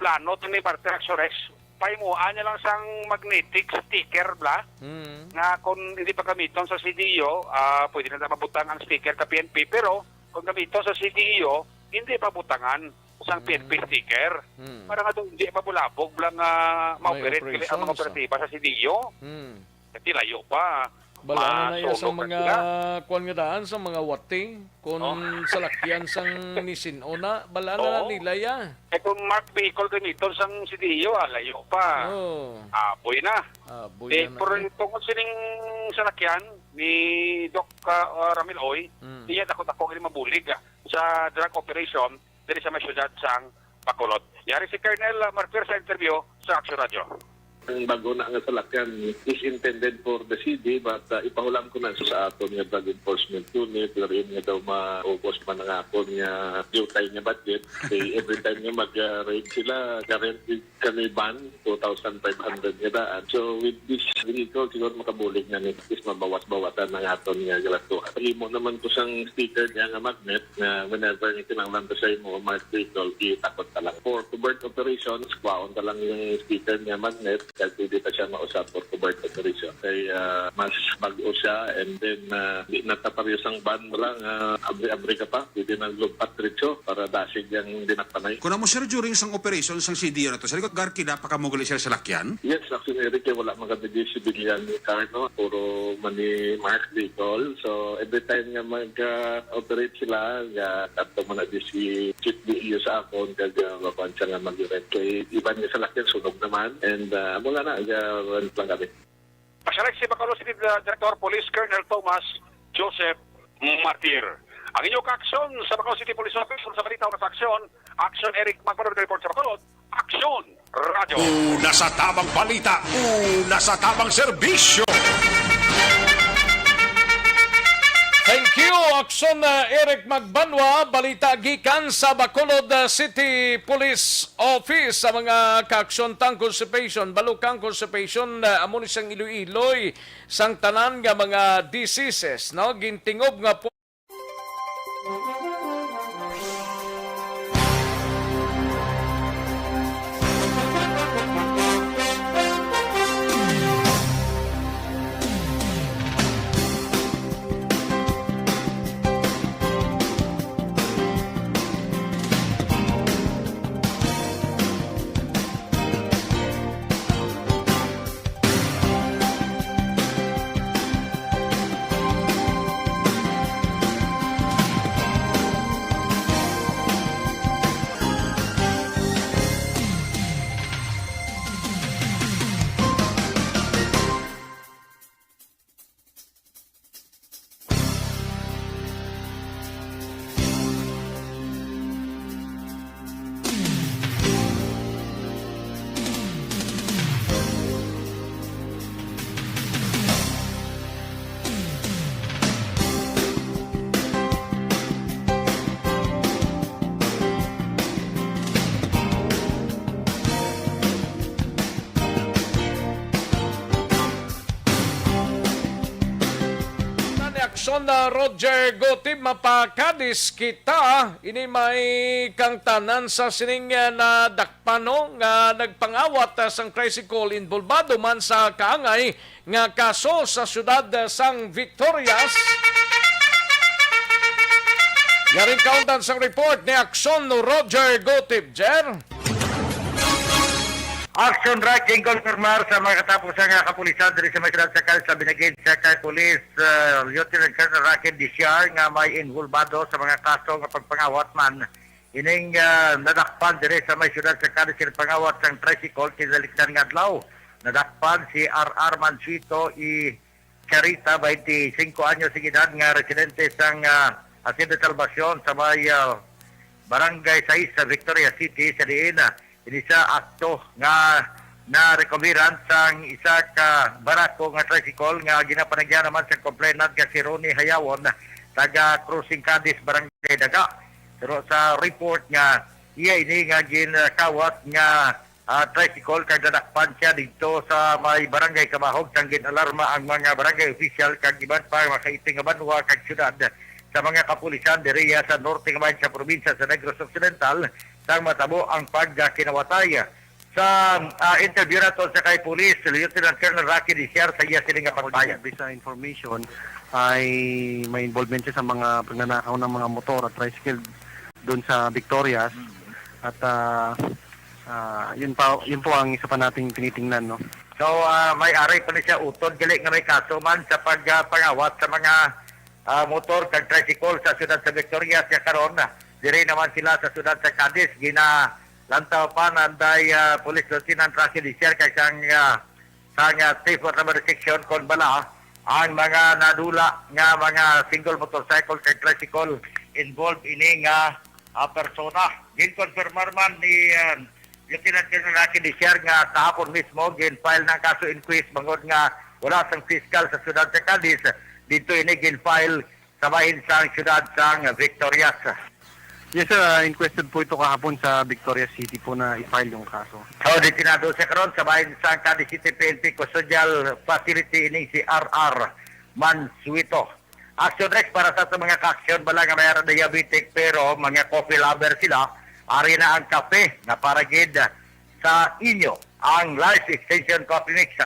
plano to ni Martir, Aksyon Rex. Pahimuan niya lang sang magnetic sticker bla, mm, nga kung hindi pa gamiton sa C D O, ah, pwede na mabutang ang sticker ka P N P, pero kung gamiton sa C D O, hindi pabutangan sang, mm, P N P sticker. Mm. Para nga daw hindi mabulabog lang nga may ma-operate kini ang mga operasyon sa operatiba sa C D O. Mm. Kasi layo pa. Bala na na iya sa masunog na mga sila. Kuwan nga daan, sa mga wati, kung Oh. salakyan sang nisin-o na, bala na na Oo. nila iya. Eh, kung marked vehicle gamiton sang C D E O, ah, layo pa. Oh. Aboy na. Aboy Eh, na na pero eh. Tungod sining salakyan ni Doc, ah, ah, Ramil Oy, Mm. iya dako-dako ini mabulig, ah, sa drug operation diri sa may siyudad sang Bacolod. Yari si Colonel, ah, Marfil sa interview sa Action Radio. Ang bago na nga salakyan is intended for the C D, but, ah, ipahulam ko na sa aton nga drug enforcement unit, wherein nga daw maubos man ang akon nga diutay nga budget. Kay every time nga mag, ah, raid sila, guaranteed kami ban, two thousand five hundred nga daan. So, with this vehicle, siguro makabulig na ni, at least mabawas-bawasan ang aton nga gastuhan. Himo naman ko sang sticker niya nga magnet na whenever nga kinahanglan ta sa imo, marked vehicle, itakod ta lang. For covert operations, kwaon ta lang yung sticker niya magnet, kaya pwede ta siya mausap for covert operation. Kay, ah, mas bag-o siya, and then, ah, di na ta pareho sang ban mo lang, ah, abri-abri ka pa, pwede nang lumpat diretso para dasig ang dinakpanay. Kung amo, sir, during sang operation sang C D O na to, sir, garkida pa kamo gali, sir, sa lakyan? Yes, actually, Eric, eh, wala man kami di civilian car, no? Puro money mark vehicle. So, every time nga mag, ah, operate sila, nga, ato mo na di si Chief D E O sa akon, kag, ah, makuan siya nga mag-rent. Kay iban nga sa lakyan, sunog naman. And, ah, amo na, ga-rent lang kami. Pasyalay si Bacolod City, uh, Director Police Colonel Thomas Joseph Martir. Ang inyo kaaksyon sa Bacolod City Police Office sa balita o sa aksyon, Action Eric Magpano report sa Bacolod, Action Radio. Una sa tamang balita, una sa tamang serbisyo. Thank you, Action, uh, Eric Magbanwa. Balita gikan sa Bacolod, uh, City Police Office. Sa mga kaaksyon, tang constipation, balukang constipation, uh, amo ni sang iloy-iloy sang tanan nga mga diseases, no? Gintingob nga pu- Ni Aksyon na Roger Gutib, mapakadis kita. Ini may kangtanan sa sining, ah, nadakpan, no, nga nagpangawat, ah, sang tricycle involbado man sa kaangay nga kaso sa siyudad, ah, sang Victorias. Yaring kaundan sang report ni Aksyon Roger Gutib, Jer. Action Rock, ginkonfirmar sa mga katapusan nga kapulisan diri sa may siyudad sa Calzabinagin, sa kay Police, uh, Lieutenant Colonel Raquel Diciar nga may involbado sa mga kaso nga pagpangawat man ining, uh, nadakpan diri sa may siyudad sa Cadiz. Pangawat sang tricycle kinalikdan nga adlaw, nadakpan si R R Mansueto E. Carita, twenty-cinco anyos ang edad, nga residente sang, ah, Hacienda Salvacion sa may, ah, Barangay sais sa Victoria City, sa diin, ah, ini sa akto nga narekoveran sang isa ka barako nga tricycle nga ginapanagyan naman sa complainant nga si Ronnie Hayawon, taga Crossing Cadiz, Barangay Daga. Pero sa report nga iya ini nga ginkawat nga ah, tricycle kag nadakpan siya didto sa may Barangay Camahog, sang gin-alarma ang mga barangay official kag iban pa nga makaiting nga banwa kag syudad sa mga kapulisan diriya sa norte nga bahin sa probinsya sa Negros Occidental, sang matabo ang pagkinawatay. Sa, ah, interview nato sa kay Police Lieutenant Colonel Rocky Diciar sa iya sini nga pagbayad. According sa information, ay may involvement siya sa mga pagnanakaw ng mga motor at tricycle doon sa Victorias. Mm. At, ah, ah, yun pa, yun po ang isa pa nating tinitingnan, no? So, ah, may ari pa ni siya utod gali nga may kaso man sa pag, ah, pangawat sa mga, ah, motor kag tricycle sa siyudad sa Victorias. Kaya karon, ah, diri naman sila sa siyudad sa Cadiz, ginalantaw pa nanday, ah, Police Lieutenant Rocky Diciar kag sang, ah, sang, ah, Chief of Robbery Section kon bala ang mga nadula nga mga single motorcycle kag tricycle involved ini nga, ah, persona. Ginkonfirmar man ni, ah, Lieutenant Colonel Rocky Diciar nga kahapon mismo gin-file na ang kaso inquest bangod nga wala sang piskal sa siyudad sa Cadiz. Dito ini gin-file sa bahin sang siyudad sang Victorias. Yes, sir. Ah, inquested po ito kahapon sa Victorias City po na i-file yung kaso. So, detinado siya karon sa bahin sang Cadiz City P N P Custodial Facility ining si R R Mansueto. Action Rex para sa, sa mga ka-action bala nga may ara diabetic pero mga coffee lover sila, ari na ang kape nga para gid sa inyo, ang Life Extension Coffee Mix.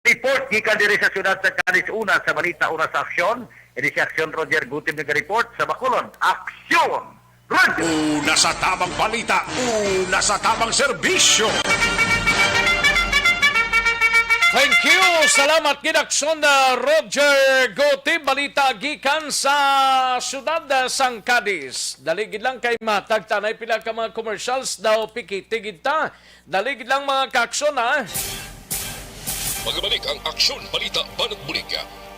Report gikan diri sa siyudad sa Cadiz, una sa balita, una sa aksyon. Ini si Aksyon Roger Gutib nagareport sa Bacolod. Aksyon! Radyo! Una sa tamang balita, una sa tamang serbisyo. Thank you. Salamat gid, Aksyon, uh, Roger Gutib. Balita gikan sa siyudad, uh, sang Cadiz. Dali gid lang kay matag tanay pila ka mga commercials daw pikiti gid ta. Dali gid lang, mga ka-aksyon, ha? Magbalik ang Aksyon Balita Banat Bulig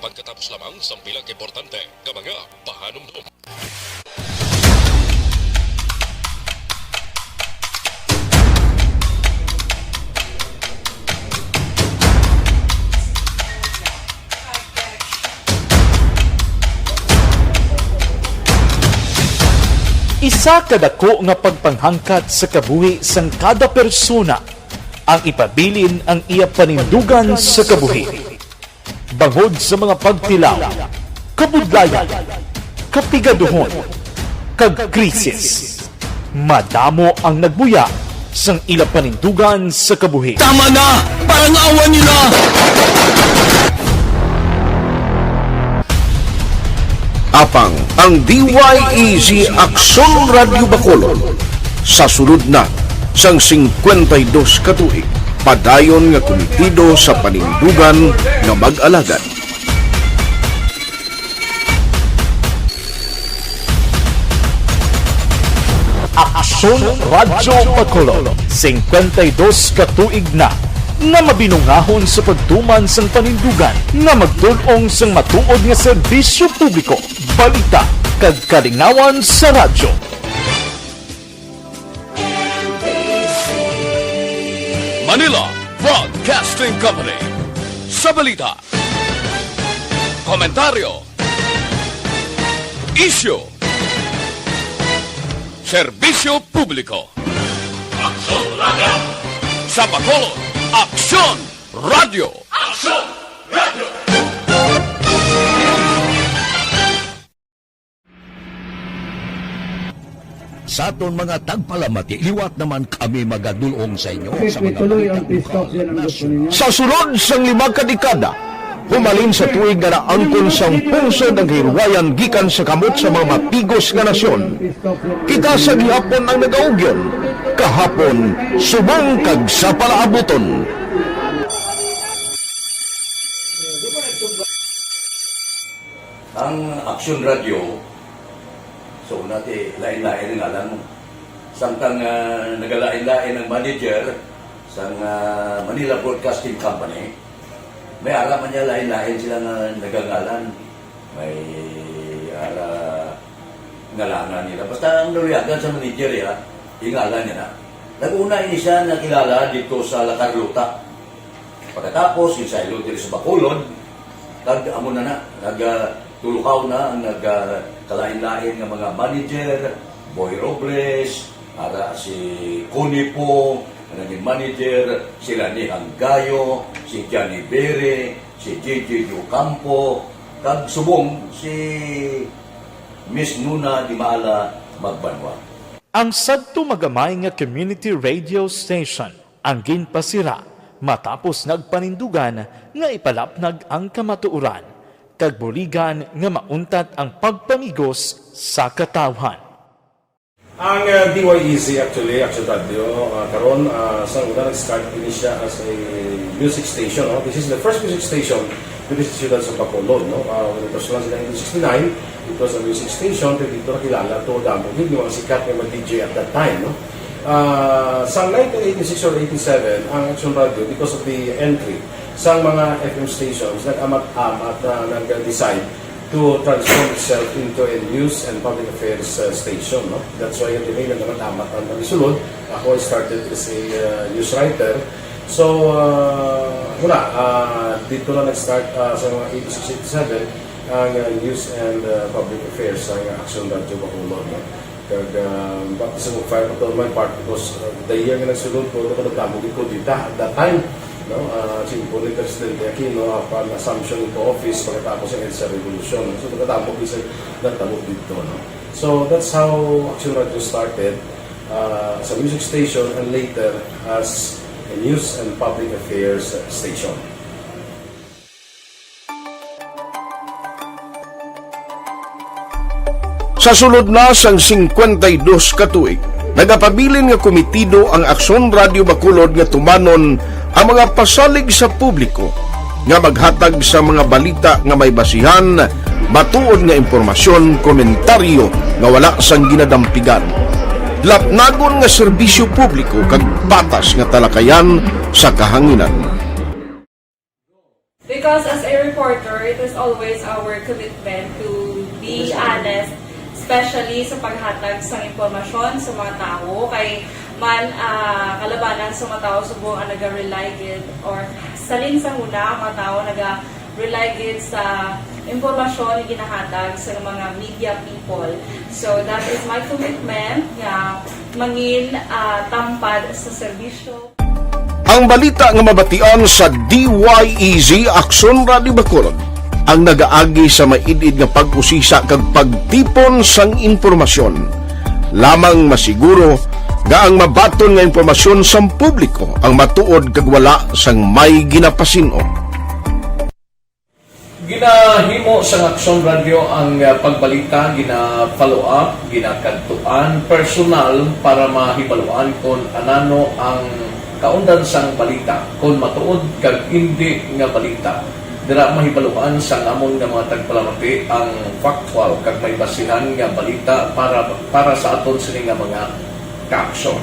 pagkatapos lamang sang pila ka importante nga mga pahanumdom. Isa ka dako nga pagpanghangkat sa kabuhi sang kada persona ang ipabilin ang iya panindugan sa kabuhi. Bangod sa mga pagtilaw, kabudlayan, kapigaduhon, kag krisis, madamo ang nagbuya sang ila panindugan sa kabuhi. Tama na! Parang awa nila! Apang ang D Y E G Aksyon Radyo Bacolod sa sulod na sang singkwenta y dos ka tuig, padayon nga kumitido sa panindugan nga mag-alagad. Aksyon Radyo Bacolod, singkwenta y dos ka tuig na nga mabinungahon sa pagtuman sang panindugan nga magtul-ong sang matuod nga serbisyo publiko, balita, kag kalingawan sa radyo. Manila Broadcasting Company. Sa balita, komentaryo, isyu, serbisyo publiko. Aksyon Radyo. Sa Bacolod, Aksyon Radyo. Aksyon Radyo. Sa aton mga tagpalamati, liwat naman kami magadul-ong sa inyo sa mga balita lokal, nasyonal. Sa sulod sang lima ka dekada, humalin sa tuig nga naangkon sang pungsod ang kahilwayan gikan sa kamot sa mga mapigos nga nasyon, kita sa gihapon ang nagaugyon, kahapon subong kag sa palaabuton. Ang Aksyon Radyo, sa una ti, lain-lain ang ngalan mo. Samtang, ah, nagalain-lain ang manager sang, ah, Manila Broadcasting Company, may ara man niya lain-lain sila nga nagangalan. May ara ngalanan nila. Basta ang naluyagan sa manager, ya, ingalan niya na. Nag-una ini siya nakilala dito sa La Carlota. Pagkatapos, ginsaylo diri sa Bacolod, kag amo na na, nag, ah, tulukaw na ang nag, ah, kalain-lain nga mga manager, Boy Robles, ara si Connie Pong, ang naging manager, sila ni Anggayo, si Johnny Bere, si J J Ocampo, kag subong si Miss Nuna Dimala Magbanwa. Ang sadto magamay nga community radio station ang ginpasira matapos nagpanindugan nga ipalapnag ang kamatuoran kag buligan nga mauntat ang pagpamigos sa katawhan. Ang, uh, D Y E Z actually, Action Radio, uh, karon, uh, sa una nag-start ini siya as a music station, no? This is the first music station diri sa siyudad sa Bacolod, no? Uh, when it was launched in nineteen sixty-nine, it was a music station, pero dito nakilala to damo gid yung mga sikat nga mga D J at that time, no? Uh, sa nineteen eighty-six or eighty-seven, ang Action Radio, because of the entry sa mga F M stations, nag-amat-amat na nag-decide to transform itself into a news and public affairs, uh, station, no? That's why yung name nag-amat-amat ang isulod. Ako, I started as a, uh, news writer. So, uh, wala, uh, dito na nag-start, uh, sa mga eighty-six, eighty-seven, ang, uh, news and, uh, public affairs sa Action Radio Bacolod, no? Kag, uh, baptism of fire pa to on my part because, uh, the year nga nagsulod ko, ano ko, nagdamo gid ko dita at that time, no? Uh, simple ni Presidente Aquino, upon assumption into office, pagkatapos ng EDSA Revolution. So, nagdamo gid sa nagtabo dito, no? So, that's how Action Radio started, uh, as a music station and later as a news and public affairs station. Sa sulod na sang singkwenta y dos ka tuig, nagapabilin nga komitido ang Aksyon Radio Bacolod nga tumanon ang mga pasalig sa publiko nga maghatag sa mga balita nga may basihan, matuod nga impormasyon, komentaryo nga wala sang ginadampigan, lapnagon nga serbisyo publiko kag patas nga talakayan sa kahanginan. Because as a reporter, it is always our commitment to be honest, especially sa paghatag sang impormasyon sa mga tawo, kay man, ah, kalabanan sa mga tawo subong ang naga-rely gid or salin sa huna ang mga tawo naga-rely gid sa impormasyon nga ginahatag sa mga media people. So that is my commitment nga mangin, ah, tampad sa serbisyo. Ang balita nga mabatian sa D Y E Z Aksyon Radio Bacolod ang nagaagi sa maid-id nga pag-usisa kag pagtipon sang impormasyon. Lamang masiguro nga ang mabaton nga impormasyon sang publiko ang matuod kag wala sang may ginapasin-o. Ginahimo sang Aksyon Radio ang, ah, pagbalita, gina-follow up, ginakadtuan personal para mahibaluan kon anano ang kaundan sang balita, kon matuod kag indi nga balita. Dira mahibaluan sang amon nga mga tagpalamati ang factual kag may basihan nga balita para, para sa aton sini nga mga kaaksyon.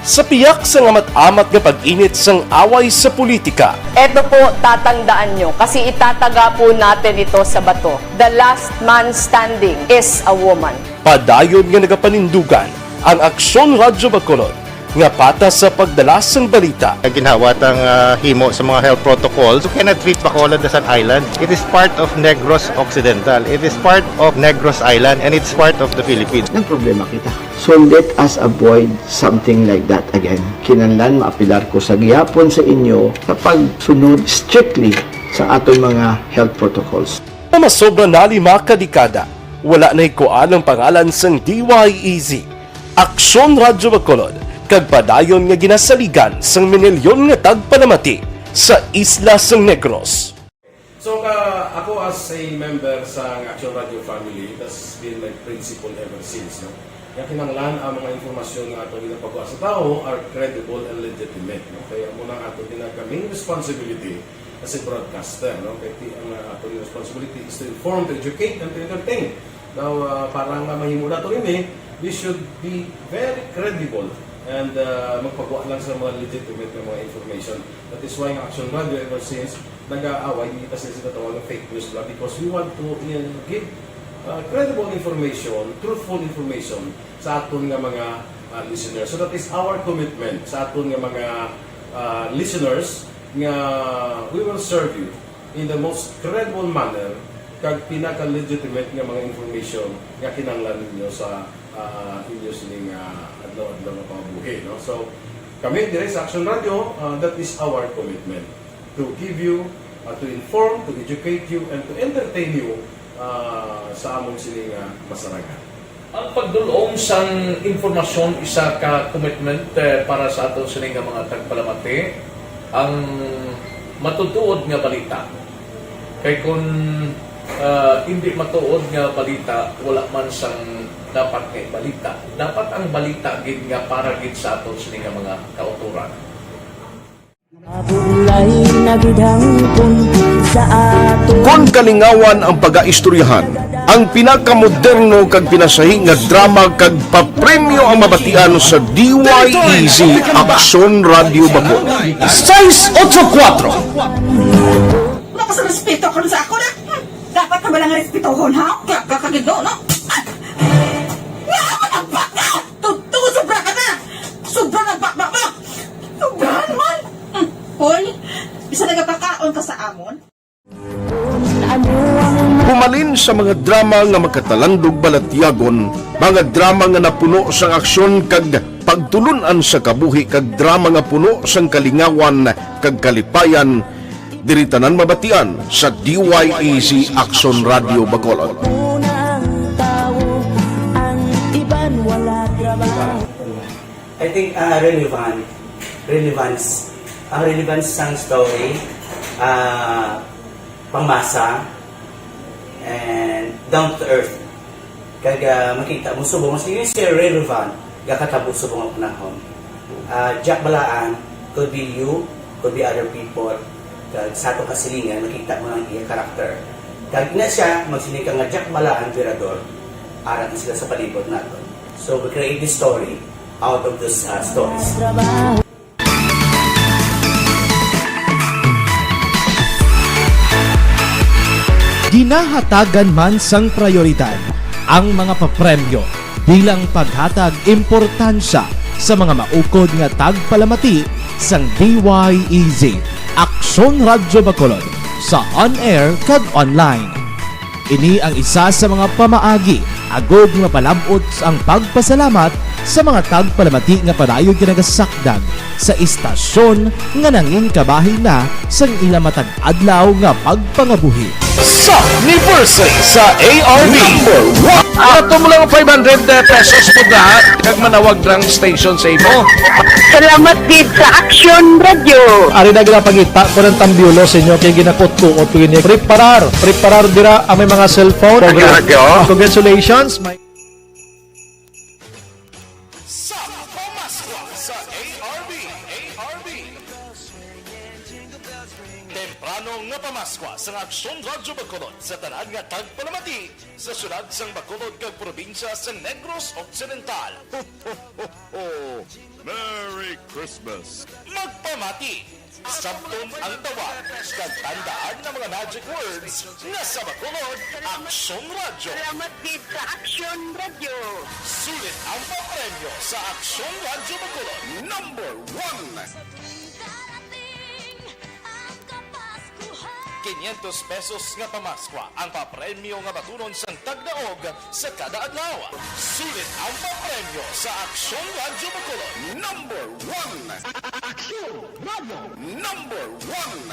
Sa piyak sang amat-amat nga pag-init sang away sa politika, Eto po, tatandaan nyo, kasi itataga po natin ito sa bato. The last man standing is a woman. Padayon nga nagapanindugan ang Aksyon Radyo Bacolod nga patas sa pagdala sang balita. Ginhawa tang, ah, himo sa mga health protocols. You cannot treat Bacolod as an island. It is part of Negros Occidental. It is part of Negros Island, and it's part of the Philippines. Nagproblema kita. So let us avoid something like that again. Kinahanglan maapilar ko sa gihapon sa inyo sa pagsunod strictly sa aton mga health protocols. Nga masobra na lima ka dekada, wala nahikuan ang pangalan sang D Y E Z, Aksyon Radyo Bacolod, kag padayon nga ginasaligan sang minilyon nga tagpalamati sa isla sang Negros. So, ka, ako as a member sa Action Radio family, that's been my principle ever since, no? Nga kinahanglan ang mga impormasyon nga ato ginapagwa sa tawo are credible and legitimate, no? Kaya mo na ato gina-, main responsibility as a broadcaster, no? Kaya ti-, ang, uh, ato responsibility is to inform, to educate, and to entertain. Now, uh, para nga mahimo nato ini, we should be very credible and, uh, magpagwa lang sa mga legitimate nga mga information. That is why ang Action Radio ever since nag-aaway, hindi ta sila sinatawag ng fake news lang because we want to, uh, give, uh, credible information, truthful information sa aton nga mga, uh, listeners. So that is our commitment sa aton nga mga, uh, listeners, nga we will serve you in the most credible manner kag pinaka-legitimate nga mga information nga kinahanglan ninyo sa, uh, inyo sining, uh, adlaw-adlaw nga pangabuhi, no? So, kami dire sa Action Radio, uh, that is our commitment to give you, uh, to inform, to educate you, and to entertain you, uh, sa among sining, uh, masarangan. Ang pagdul-ong sang impormasyon isa ka commitment, eh, para sa aton sini nga mga tagpalamati, ang matutuod nga balita. Kay kun, ah, indi matuod nga balita, wala man sang dapat nga ibalita. Dapat ang balita gid nga para gid sa aton sini nga mga kautoran. Mabulay na gid hangpon sa ato. Kon kalingawan ang pagaistoryahan, ang pinakamoderno kag pinasahi nga drama kag papremyo ang mabatian sa D Y E Z Aksyon Radyo Bacolod. Sais otso kuwatro. Wala ka sa respeto karon sa ako na. Hmm. Dapat ka ba lang respetohon, ha? Kaya ka kagido, no? Nga naman ang baka! Totoo, sobra ka na! Sobra na baba mo! Sobrahan man! Hmm. Hoy, isa nagapakaon ka sa amon? Humalin sa mga drama nga makatalandog balatyagon, mga drama nga napuno sang aksyon kag pagtulun-an sa kabuhi kag drama nga puno sang kalingawan kag kalipayan, diri tanan mabatian sa D Y E Z Aksyon Radyo Bacolod. Una ang tawo, ang iban wala trabaho. I think, ah, relevant, relevance, ang relevance sang story, ah, pangmasa, and down to earth. Kag, ah, makita mo subong, mas yun siya relevant, gakatabo subong ang panahon. Ah, Jack Balaan, could be you, could be other people. Kag sa atong kasilingan, makita mo ang iya karakter. Kag ina siya, magsiling ka nga Jack Balaan, Virador, ara na sila sa palibot naton. So, we create this story out of those, ah, stories. Ginahatagan man sang prayoridad ang mga papremyo bilang paghatag importansya sa mga maukod nga tagpalamati sang D Y E Z Aksyon Radyo Bacolod sa on-air kag online. Ini ang isa sa mga pamaagi agud nga palab-ot ang pagpasalamat sa mga tagpalamati nga padayon ginagasakdag sa istasyon nga nangin kabahin na sang ila matag adlaw nga pagpangabuhi. Sa anniversary sa A R B. Number one. Ato mo lang five hundred pesos po na, kag manawag lang station sa imo. Salamat gid sa Action Radio. Ari na ginapangita ko ng tambiolo sa inyo kay ginakutkuot ko ini. Preparar, preparar dira ang may mga cellphone. Action Radio. Congratulations. May Sa Pamaskwa sa A R B, A R B. Temprano nga pamaskwa sa Aksyon Radyo Bacolod sa tanan nga tagpalamati sa syudad sang Bacolod kag probinsya sa Negros Occidental. Merry Christmas! Magpamati! Sabton ang tawag kag tandaan nga mga magic words nga sa Bacolod, Aksyon Radyo. Salamat gid sa Aksyon Radyo. Sulit ang papremyo sa Aksyon Radyo Bacolod. Number one. Quinientos pesos nga pamaskwa ang papremyo nga batunon sang tagdaog sa kada adlaw. Sulit ang papremyo sa Aksyon Radyo Bacolod. Number one. Aksyon Radyo. Number one.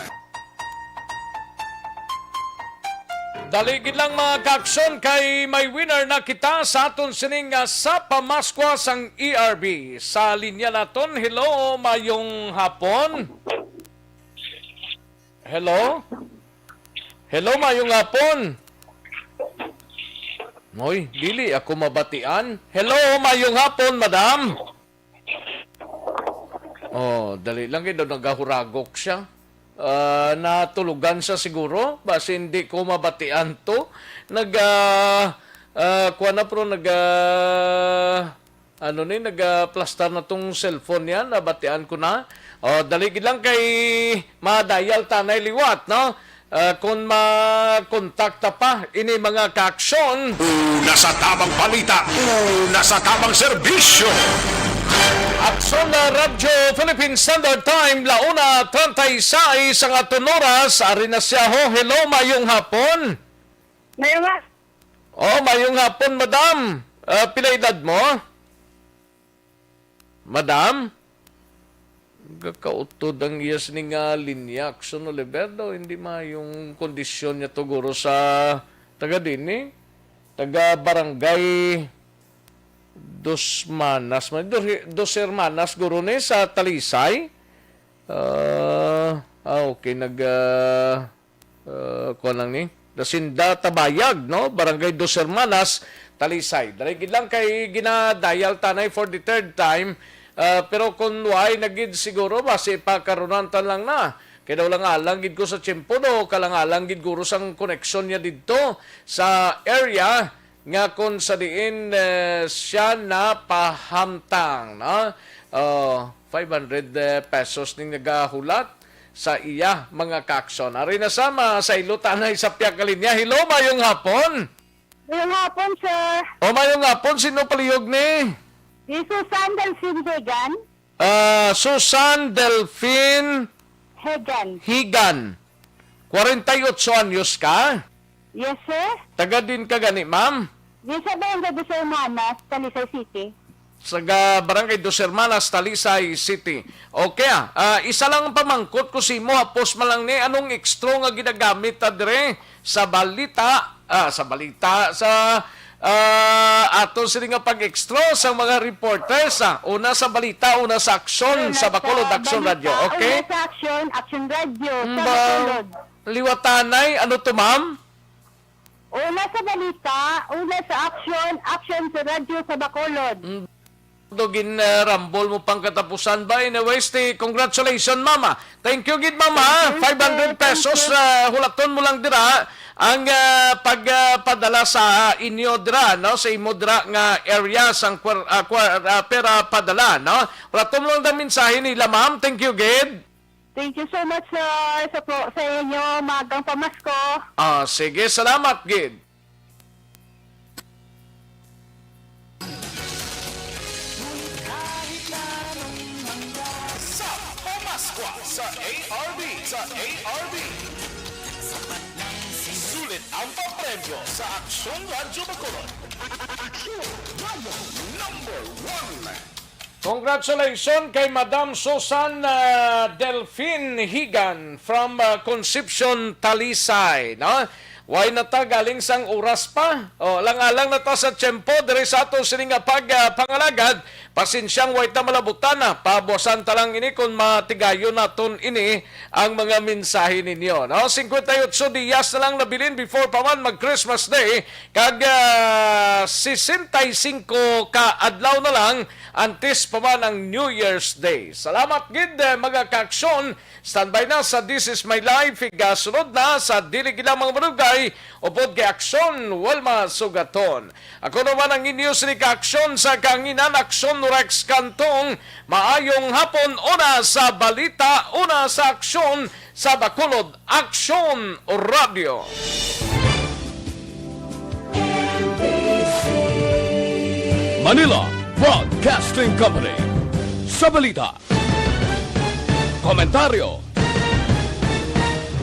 Dali gid lang, mga kaaksyon, kay may winner na kita sa aton sining, ah, sa pamaskwa sang A R B. Sa linya naton, hello, mayong hapon. Hello? Hello, mayong hapon. Moy, dili ako mabatian. Hello, mayong hapon, madam. Oh, dali lang, kay daw nagahuragok siya. Ah, natulugan siya siguro. Basi hindi ko mabatian to. Nag, ah, ah, kuwan na, pero nag, ah, ano ni, nagaplastar na tong cellphone niya, nabatian ko na. O, dali gid lang kay ma-dial tanay liwat, no? Ah, kung makontakta pa ini mga kaaksyon. Una sa tabang balita, una sa tabang serbisyo. Aksyon na Radyo Philippine Standard Time, la una treinta y seis ang aton oras. Ari na siya ho. Hello, mayong hapon. Mayong ha- Oh, mayong hapon, madam. Ah, pila edad mo? Madam? Gakautod ang iya sining nga linya, Aksyon Oliver, daw hindi mayong kondisyon niya to, guro, sa taga dini, taga Barangay Dos Manas, may Dos, Dos Hermanas, guro, ni sa Talisay. Ah, ah, okay, nag, ah, ah, kuwan lang ni. Dasinda Tabayag, no? Barangay Dos Hermanas, Talisay. Dali gid lang kay ginadayal tanay for the third time. Ah, pero kung why na gid siguro, basi pakarunan ta lang na. Kay daw lang alang gid ko sa tiyempo, no? Kalang-alang gid guro sang koneksyon niya didto sa area nga kung sa diin, eh, siya napahamtang, no? Oh, five hundred, eh, pesos ning nagahulat sa iya mga kaaksyon. Ari na sa ma-, sa ilutanay sa pihak nga linya. Hello, mayong hapon. Mayong hapon, sir. O, mayong hapon. Sino palihog ni? Si Susan Delfin Vegan. Ah, Susan Delfin Hegan. Higan. Kwarenta y otso anyos ka? Yes, sir. Taga din ka gani, ma'am? Yes, sa Barangay Dos Hermanas, Talisay City. Saga Barangay Dos Hermanas, Talisay City. Okay, ah. Ah, isa lang ang pamangkot ko sa imo, hapos man lang ni, anong ekstro nga ginagamit ta dire sa balita? Ah, sa balita, sa, ah, ato sini nga pag-extra sa mga reporters, ah. Una sa balita, una sa aksyon, Una sa Bacolod sa Aksyon balita, Radio, okay? Una sa aksyon, Aksyon Radio, Mm, sa ba-, Bacolod. Liwatanay, ano to, ma'am? Una sa balita, una sa aksyon, aksyon sa radyo sa Bacolod. Mm. Do gin, uh, rambol mo pang katapusan ba? Anyways, ti, congratulations, mama. Thank you gid, mama. Thank you, sir. Five hundred pesos, Thank you. Uh, hulaton mo lang dira ang, uh, pag, uh, padala sa inyo dira, no? Sa imo dira nga area sang kwer-, uh, kwer-, uh, pera padala, no? Hulaton mo lang ang mensahe nila, ma'am. Thank you gid. Thank you so much, sir, sa po, sa inyo magang pamasko. Ah, sige, salamat gid. Sa Pamaskwa sa A R B, sa A R B. Sulit ang papremyo sa Aksyon Radyo Bacolod. Aksyon Radyo number one. Congratulations kay Madam Susan, ah, Delfin Higan from, ah, Concepcion, Talisay, no? Way na ta galing sang oras pa. O, lang-alang na ta sa tiyempo diri sa ato sini nga pag, ah, pangalagad. Pasensyang way ta malabutan na. Pabuasan ta lang ini kung matigayon naton ini ang mga mensahe ninyo, no? Singkwenta y otso diyas na lang nabilin before pa man mag-Christmas Day, kag, ah, sesenta y singko ka adlaw na lang antes pa man ang New Year's Day. Salamat gid, eh, mga kaaksyon. Standby na sa This Is My Life. Igasunod na sa Dili Gid Lamang Madugay upod kay Aksyon Wilma Sugaton. Ako naman ang inyo sini kaaksyon sa kahanginan, Aksyon Rex Cantong. Maayong hapon, una sa balita, una sa aksyon sa Bacolod Aksyon Radio. Manila Broadcasting Company. Sa balita, komentaryo,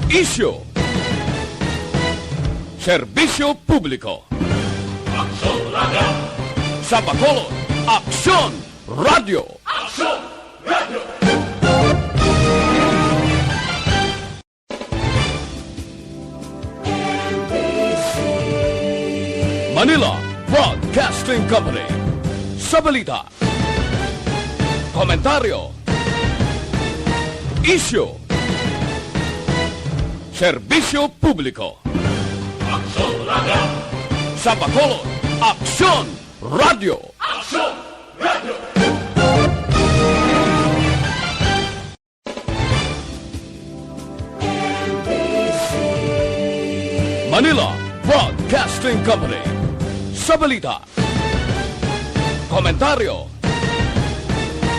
isyu, serbisyo publiko. Aksyon Radio. Sa Bacolod, Aksyon Radio. Aksyon Radio. Manila Broadcasting Company. Sa balita, komentaryo, isyu, serbisyo publiko. Aksyon Radio. Sa Bacolod, Aksyon Radio. Aksyon Radio. Manila Broadcasting Company. Sa balita, komentaryo,